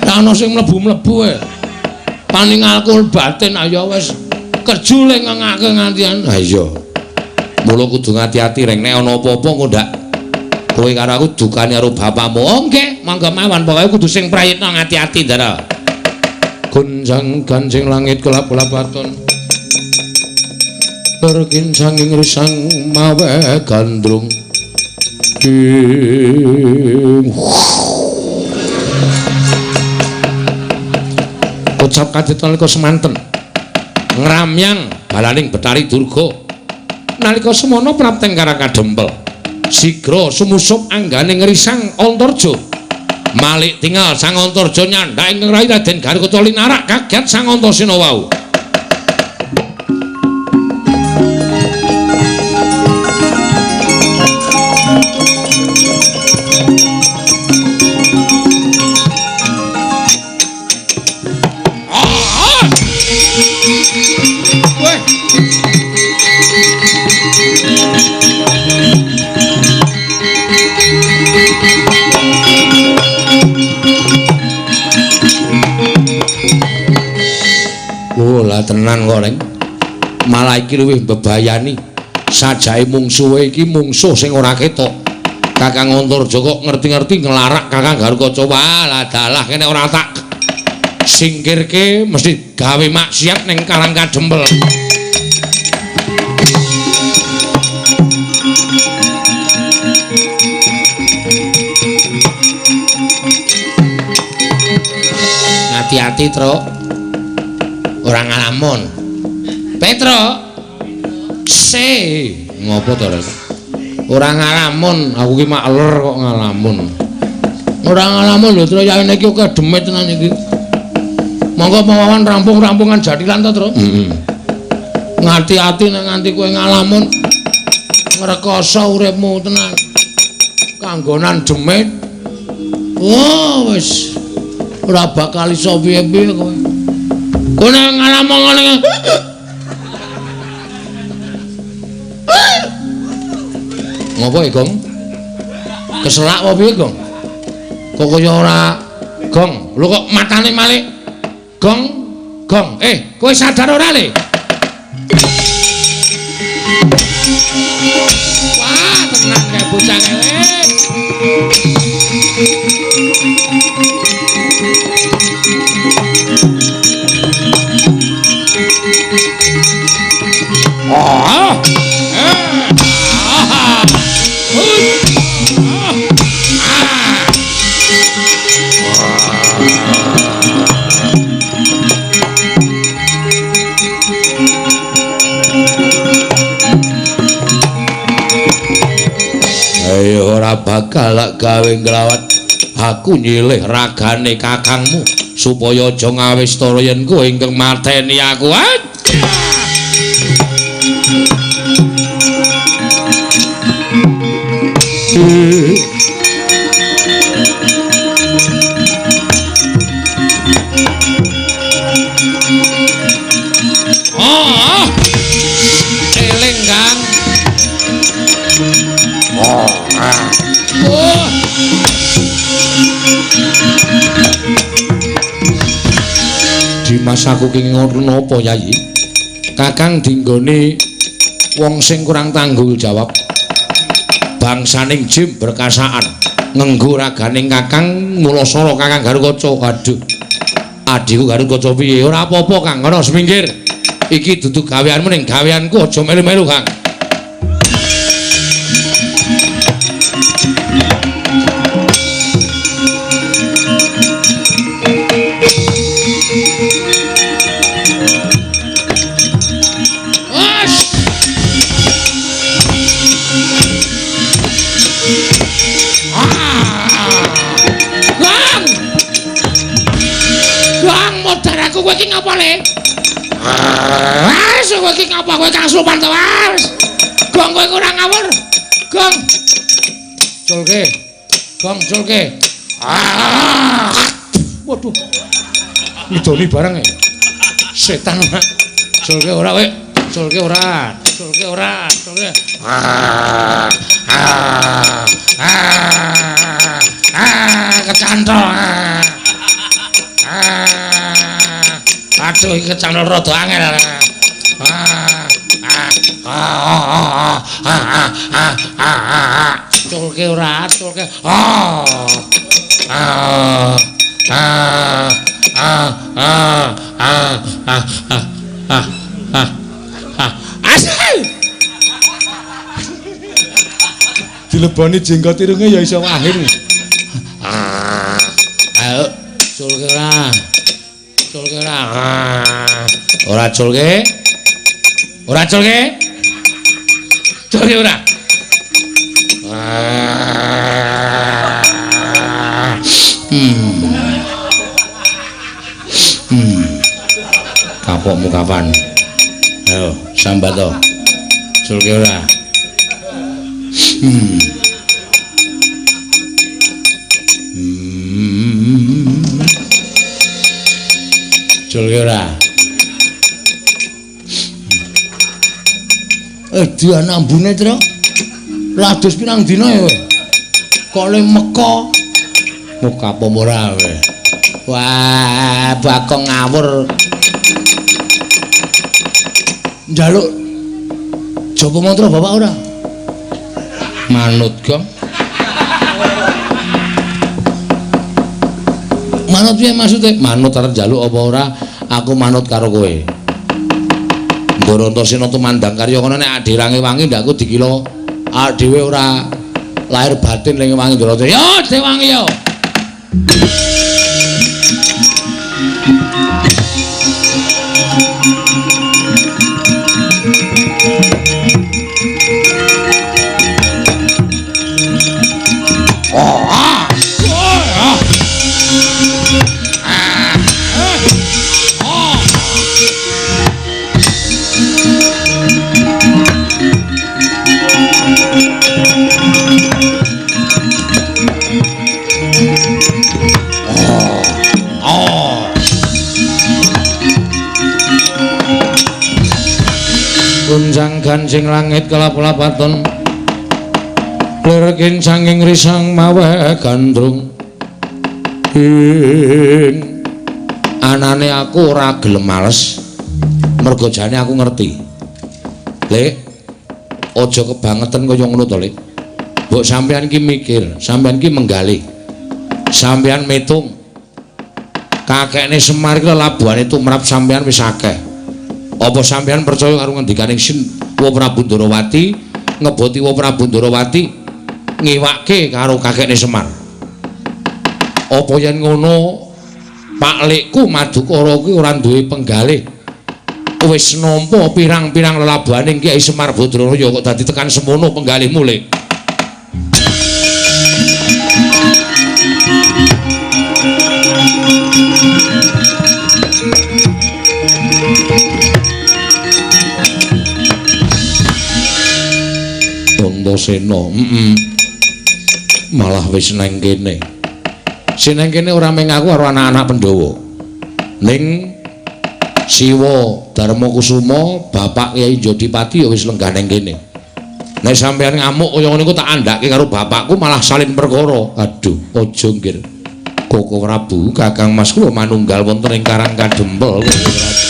A: Tak ono sing mlebu-mlebu e. Paningalku batin ayo wis kerjule ngengake ngantian. Ha iya. Mula kudu ngati-ati reng nek ana apa-apa engko ndak kowe karo aku dukane karo bapakmu. Oh nggih, monggo mawon pokoke kudu sing prayitna ngati-ati, Ndara. Gonjang ganjing langit kelap-kelapaton. Erkin sanging risang mawe gandrung. Kocap kajet nalika semanten ngramyang balaning Betari Durga. Nalika semono prapteng Karang Kadempel sigra sumusup anggane ngrisang Antarja. Malik tingal Sang Antarja nyandhak ing rai Raden Garukaca linarak kaget Sang Antasena wau. Lah tenan kok, Reng. Malah iki luwih mbebayani. Sajake mungsuhe iki mungsuh sing ora ketok. Kakang Antarja kok ngerti-ngerti nglarak Kakang Garukaca. Wah, lah dalah kene ora tak singkirke mesti gawe maksiat ning Karang Kadempel. Hati-hati, Truk. Ora ngalamun. Petro. Se, ngopo to, Rek? Ora ngalamun, aku ki makler kok ngalamun. Ora ngalamun lho, Truk, ya iki akeh demit tenan iki. Monggo mawawan rampung-rampungan jathilan to, Truk? Heeh. Ngati-ati nek nganti kowe ngalamun ngrekoso uripmu tenan. Kanggonan demit. Wah, wis ora bakal iso piye-piye kowe. Kowe nek ngalamun ngene. Ngopo e, Gong? Keselak apa piye, Gong? Kok kaya ora Gong? Lho kok matane malik? Gong, Gong. Kowe sadar ora, Le? Wah, tenang kae bocah kae. Ah. Ayo ora bakal gawe nglawat. Aku nyilih ragane kakangmu supaya aja ngawistara yen kowe ingkang mateni aku. Oh, eling Kang. Oh. Dimas aku ki ngono napa Yayi? Kakang dinggone wong sing kurang tanggung jawab. Bangsaning jim berkasaan ngenggo raganing Kakang mulasara Kakang Garukaca. Aduh. Adhiku Garukaca piye? Ora apa-apa Kang, ngono semingkir. Iki dudu gaweanmu ning gaweanku aja melu-melu Kang. Kowe iki ngapa, Le? Wes kowe iki ngapa kowe kang sopan to, wes. Gong kowe ora ngawur. Gong. Culke. Gong culke. Waduh. Idoni bareng e. Setan. Culke ora kowe. Culke ora. Culke ora. Culke. Kecantol. Aduh, iki kecantol rada angel. Culke ora, culke. Dileboni jenggot irunge ya iso wahing. Ayo culke ora. Culke ora. Ora culke. Ora culke. Culke ora. Kapokmu kapan? Ayo sambat to. Culke ora. Culke ora. Dian ambune, Tru. Ladus pirang dina ya kowe? Kok le meka? Muka apa ora kowe? Wah, bakong ngawur. Njaluk japa mantra bapak ora? Manut, Gong. Manut piye maksude? Manut arep njaluk apa ora? Aku manut karo kowe. Ndara-Antasena tumandang karya kono nek adirange wangi ndak aku dikira awake dhewe ora lahir batin ning wangi Ndara. Yo, dewangi yo. Gunjang gancing langit kelap-lapaton lir kincanging risang mawe gandrung. Ing anane aku ora gelem males mergo jane aku ngerti. Lek aja kebangetan kaya ngono to, Lek. Mbok sampeyan ki mikir, sampeyan ki menggalih. Sampeyan metung. Kakekne Semar ki lelabuhane tumrap sampeyan wis akeh. Apa sampeyan percaya karo ngendikane Sin Wa Prabu Ndorowati ngeboti Wa Prabu Ndorowati ngiwake karo kakekne Semar? Apa yen ngono Pak Lekku Madukara kuwi ora duwe penggalih, wis nampa pirang-pirang lelabuhane Kyai Semar Badraya kok dadi tekan semono penggalihmu, Lek? Antasena, malah wis nang kene. Sing nang kene ora mung aku karo anak-anak Pandhawa. Ning Siwa Darma Kusuma, bapak Kyai Jodipati ya wis lenggah nang kene. Nek sampeyan ngamuk kaya ngene iku tak andhake karo bapakku malah salin perkara. Aduh, aja nggir. Koko Prabu, Kakang Mas kula manunggal wonten ing Karang Kadempel. Koko Prabu.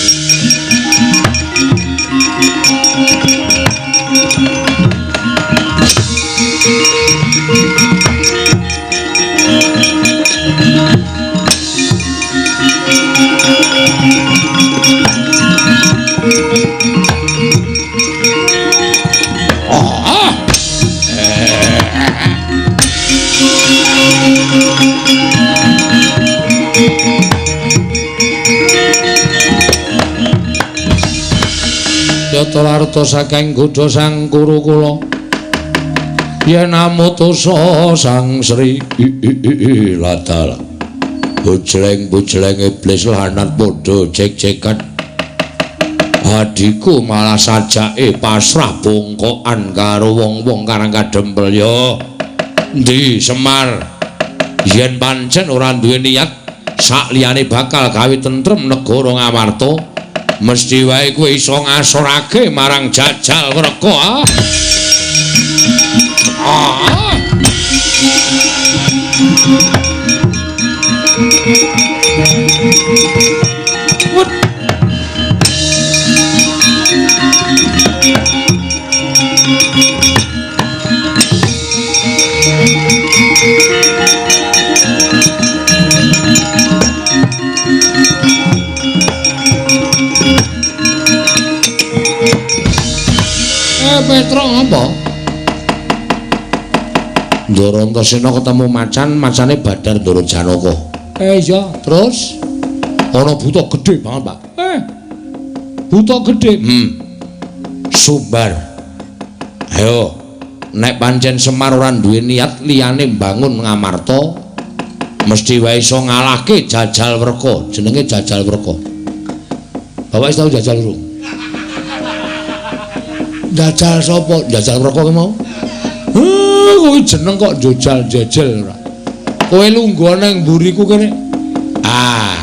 A: Yata warta saking godha sang Kurukula yen amutusa sang Sri Ladal bujleng-bujleng iblis lanat padha cek-cekan adhiku malah sajake pasrah bongkokan karo wong-wong Karang Kadempel. Ya endi Semar yen pancen ora duwe niat sak liyane bakal gawe tentrem negara Ngamarta, mesti wae kowe iso ngasorake marang jajal Wreka. ngapa? Ndara Antasena ketemu macan, macane Badar Ndara Janaka. Iya, terus ana buta gedhe banget, Pak. Buta gedhe. Sumbar. Ayo, nek pancen Semar ora duwe niat liyane mbangun Ngamarta, mesti wae iso ngalahke Jajal Wreka. Jenenge Jajal Wreka. Bapak wis tau jajal urung? Jajal sapa? Jajal Wreka ki mau? Kowe jeneng kok jajal-jajal ora. Kowe lungguh nang mburiku kene. Ah,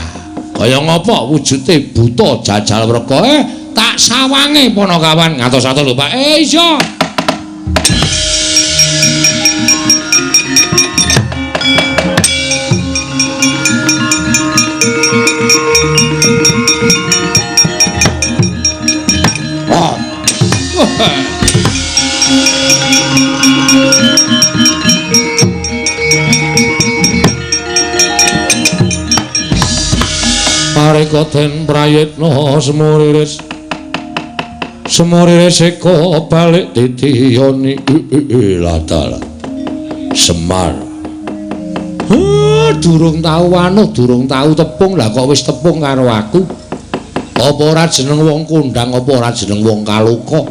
A: kaya ngapa wujude buta Jajal Wreka? Tak sawange Panakawan ngatos-atos lho, Pak. Iya. Pareka den prayitna semuriris semuriris eka balik titiyoni latala Semar. Durung tau wanuh, durung tau tepung, lah kok wis tepung karo aku. Apa ora jeneng wong kondang, apa ora jeneng wong kaloka?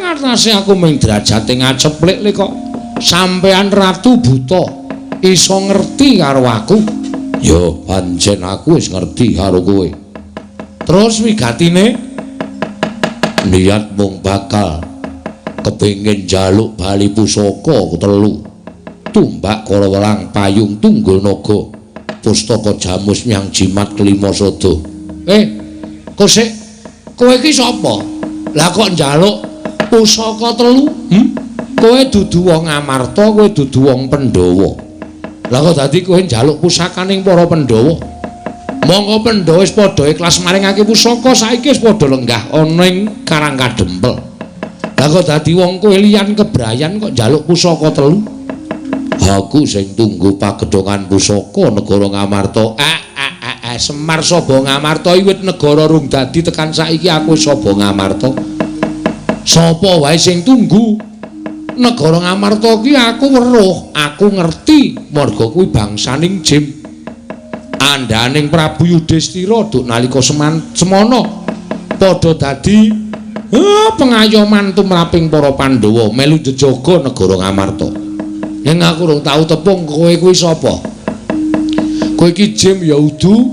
A: Ngatasi aku ming derajate ngaceplik le kok sampean ratu buta iso ngerti karo aku. Ya pancen aku wis ngerti karo kowe. Terus wigatine niat mung bakal kepengin njaluk bali pusaka telu. Tumbak kala welang payung tunggul naga pustaka jamus nyang jimat kelima sada. Kosek kowe iki sapa? Lah kok njaluk pusaka telu? Kowe dudu wong Amarta, kowe dudu wong Pandhawa. Lah kok dadi kowe njaluk pusakaning para Pandhawa? Monggo Pandhawa wis padha ikhlas maringake pusaka, saiki wis padha lenggah ana ing Karang Kadempel. Lah kok dadi wong kowe liyan kebrayan kok njaluk pusaka telu? Aku sing tunggu pagedhongan pusaka negara Ngamarta. Semar Saba Ngamarta wiwit negara rung dadi tekan saiki aku Saba Ngamarta. Sapa wae sing tunggu negara Ngamarta ki aku weruh, aku ngerti marga kuwi bangsaning Jim. Andhaning Prabu Yudhistira duk nalika semana padha dadi pengayoman tumraping para Pandhawa melu jejaga negara Ngamarta. Yen aku rung tau tepung kowe kuwi sapa? Kowe iki Jim ya udu,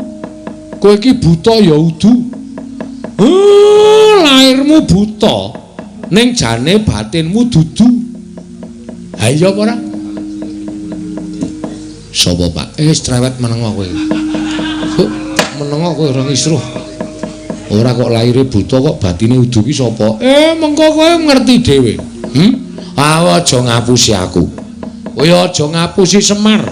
A: kowe iki buta ya udu. Lairmu buta, ning jane batinmu dudu. Ha iya apa ora? Sapa, Pak? Wis cerewet menengo kowe. Kok menengo kowe ora ngisruh. Ora kok laire buta kok batine udu ki sapa? Mengko kowe ngerti dhewe. Aja ngapusi aku. Kowe aja ngapusi Semar.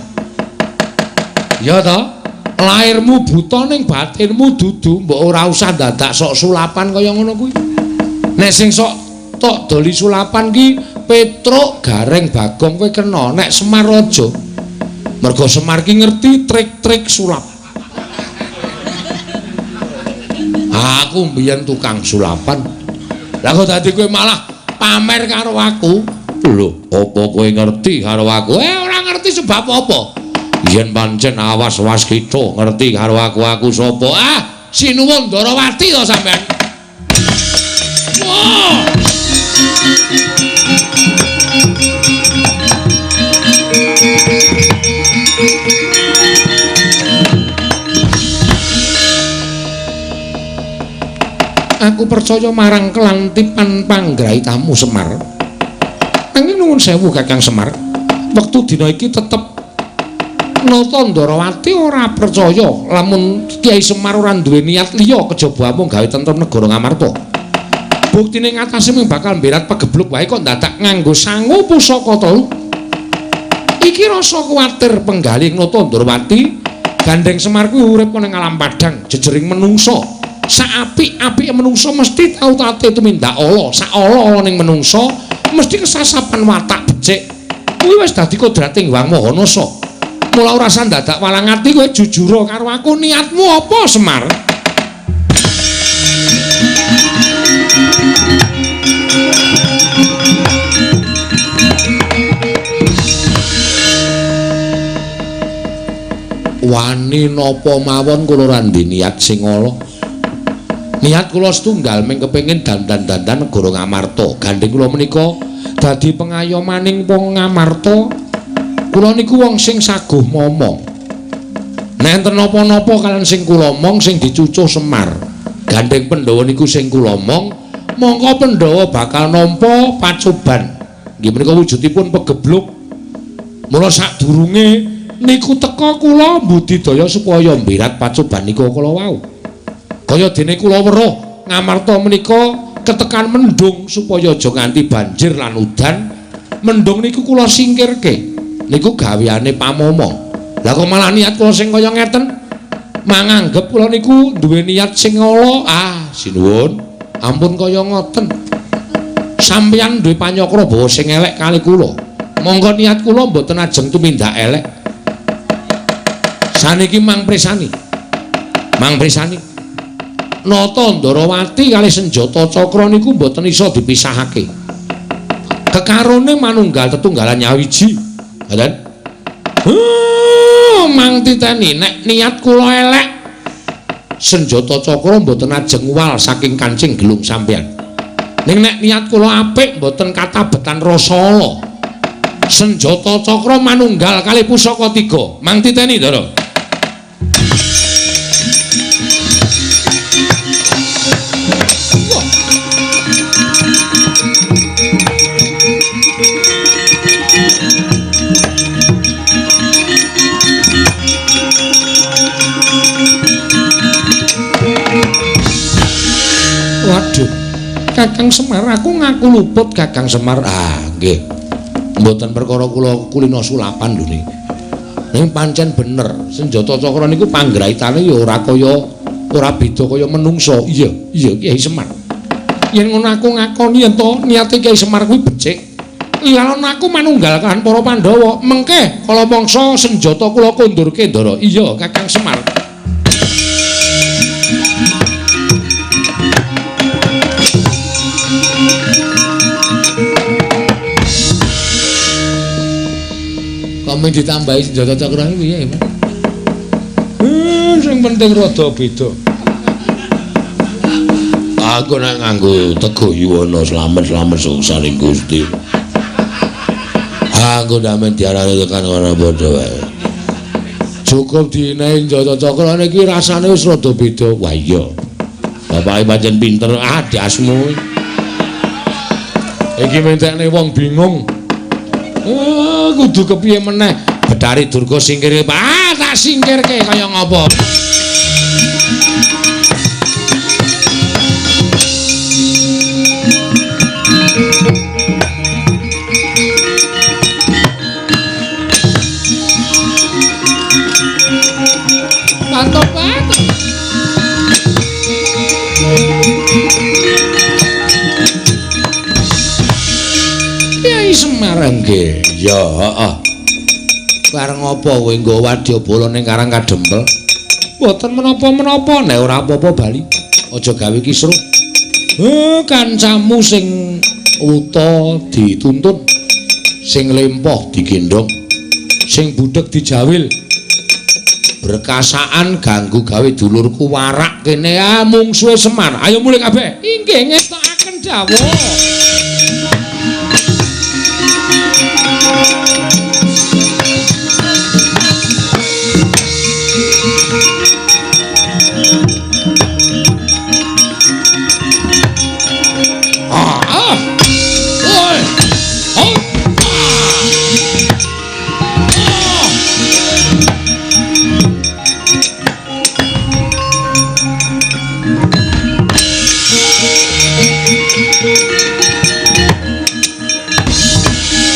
A: Ya ta? Lairmu buta ning batinmu dudu, mbok ora usah dadak sok sulapan kaya ngono kuwi. Nek sing sok tok doli sulapan ki Petruk, Gareng, Bagong kowe kena, nek Semar aja. Mergo Semar ki ngerti trik-trik sulap. Aku mbiyen tukang sulapan. Lah kok dadi kowe malah pamer karo aku? Lho, apa kowe ngerti karo aku? Ora ngerti sebab apa? Yen pancen awas-was kita ngerti karo aku, aku sapa? Sinuwun Ndarawati to sampean. Wah. Aku percaya marang kelantipan panggraitamu Semar. Nanging nuwun sewu Kakang Semar, wektu dina iki tetep Nata Ndarawati ora percaya lamun Kyai Semar ora duwe niat liya kejaba amung gawe tentrem negara Ngamarta. Buktine ngatasé mung bakal mberat pegebluk wae kok dadak nganggo sangu pusaka telu. Iki rasa kuwatir penggalih Nata Ndarawati, gandeng Semar kuwi urip ana ing alam padhang jejering menungsa. Saapik-apike menungsa mesti tau tate tumindak ala, sak ala-ala ning menungsa mesti kesasapan watak becik. Kuwi wis dadi kodrating Hyang Maha Nasa. Mula ora usah dadak walang ati kowe jujur karo aku, niatmu apa Semar? Wani napa mawon kula ora ndhe niat sing ala. Niat kula setunggal mung kepengin dandan-dandan negara Ngamarta. Gandheng kula menika dadi pengayomaning wong Ngamarta. Kula niku wong sing saguh momong. Nek enten napa-napa kaliyan sing kula omong sing dicucuh Semar. Gandheng Pandhawa niku sing kula omong, mongko Pandhawa bakal nampa pacoban. Nggih menika wujudipun pegebluk. Mula sadurunge niku teka kula mbudidaya supaya mbirat pacoban niku kala wau. Kaya dene kula weruh Ngamarta menika ketekan mendung supaya aja nganti banjir lan udan. Mendung niku kula singkirke. Niku gaweane pamomo. Lah kok malah niat kula sing kaya ngeten? Manganggep kula niku duwe niat sing ala. Ah, sinuwun. Ampun kaya ngoten. Sampeyan duwe panyakra bawa sing elek kali kula. Monggo niat kula mboten ajeng tumindak elek. Saniki mang presani. Mang presani. Nata Ndarawati kalih senjata cakra niku mboten iso dipisahake. Kekarone manunggal tetunggalan nyawiji. Ngoten. Mang titeni nek niat kula elek, senjata cakra mboten ajeng wal saking kancing gelung sampeyan. Ning nek niat kula apik mboten katabetan rasa ala. Senjata cakra manunggal kalih pusaka tiga. Mang titeni, Ndara. Waduh, Kakang Semar, aku ngaku luput Kakang Semar. Ah, nggih. Mboten perkara kula kulino sulapan lho niki. Ning pancen bener, senjata cakra niku panggraitane ya ora kaya ora beda kaya menungsa. Iya, iya Kyai Semar. Yen ngono aku ngakoni yen to niate Kyai Semar kuwi becik. Lan aku manunggal kalihan para Pandhawa, mengke kala mangsa senjata kula kondurke, Ndara. Iya, Kakang Semar. Kok ditambahi senjata cakra iki piye, Mas? Sing penting rada beda. Aku nek nganggo tego yuwana slamet-slamet suksaning Gusti. Aku ndamen diarani tekan kono padha wae. Cukup dinehi senjata cakra niki rasane wis rada beda. Wah iya. Bapake pancen pinter, ah dasmu. Iki mentekne wong bingung. Kudu kepiye meneh? Betari Durga singkir. Ah, tak singkirke kaya ngapa? Mantap banget. Kyai Semar nggih. Ya, heeh. Bareng apa kowe nggawa wadyabala ning Karang Kadempel? Mboten menapa-menapa, nek ora apa-apa bali. Aja gawe kisruh. Kancamu sing wuta dituntun, sing lempoh digendhong, sing budheg dijawil. Berkasaan ganggu gawe dulurku warak kene, ah mungsuhe Semar. Ayo mulih kabeh. Inggih ngestokaken dawuh.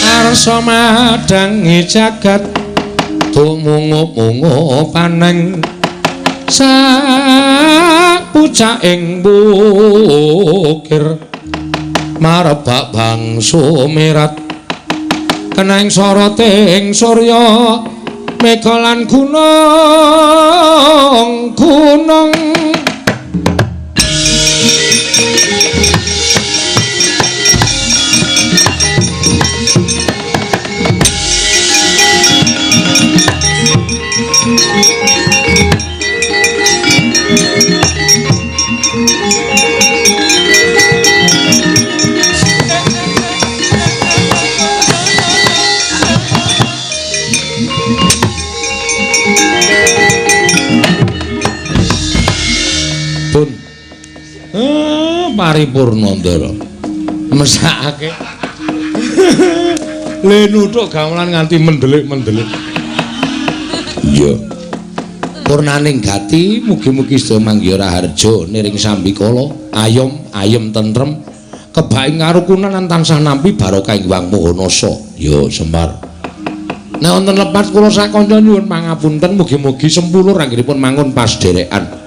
A: Arsa madhangi jagat tumungup-mungup paneng sak pucaking bukir marebak bangsu mirat keneng soroting surya mega lan gunung gunung. paripurna, Ndara. Mesakake. Le nuthuk gamelan nganti mendelik-mendelik. Iya. Purnaning gati mugi-mugi sedaya manggiha raharja niring sambikala, ayom ayem tentrem, kebak ing karukunan lan tansah nampi barokah ing Hyang Maha Nasa. Ya Semar. Nek wonten lepat kula sakanca nyuwun pangapunten, mugi-mugi sempulur anggenipun mangun pasderekan.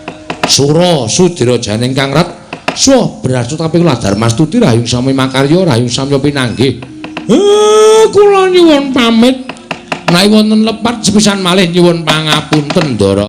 A: Sura sudira janing kang ret suwa brastu tapi kula darmastuti rahayung sami makarya rahayung samya pinanggih. Kula nyuwun pamit. Nek wonten lepat sepisan malih nyuwun pangapunten, Ndara.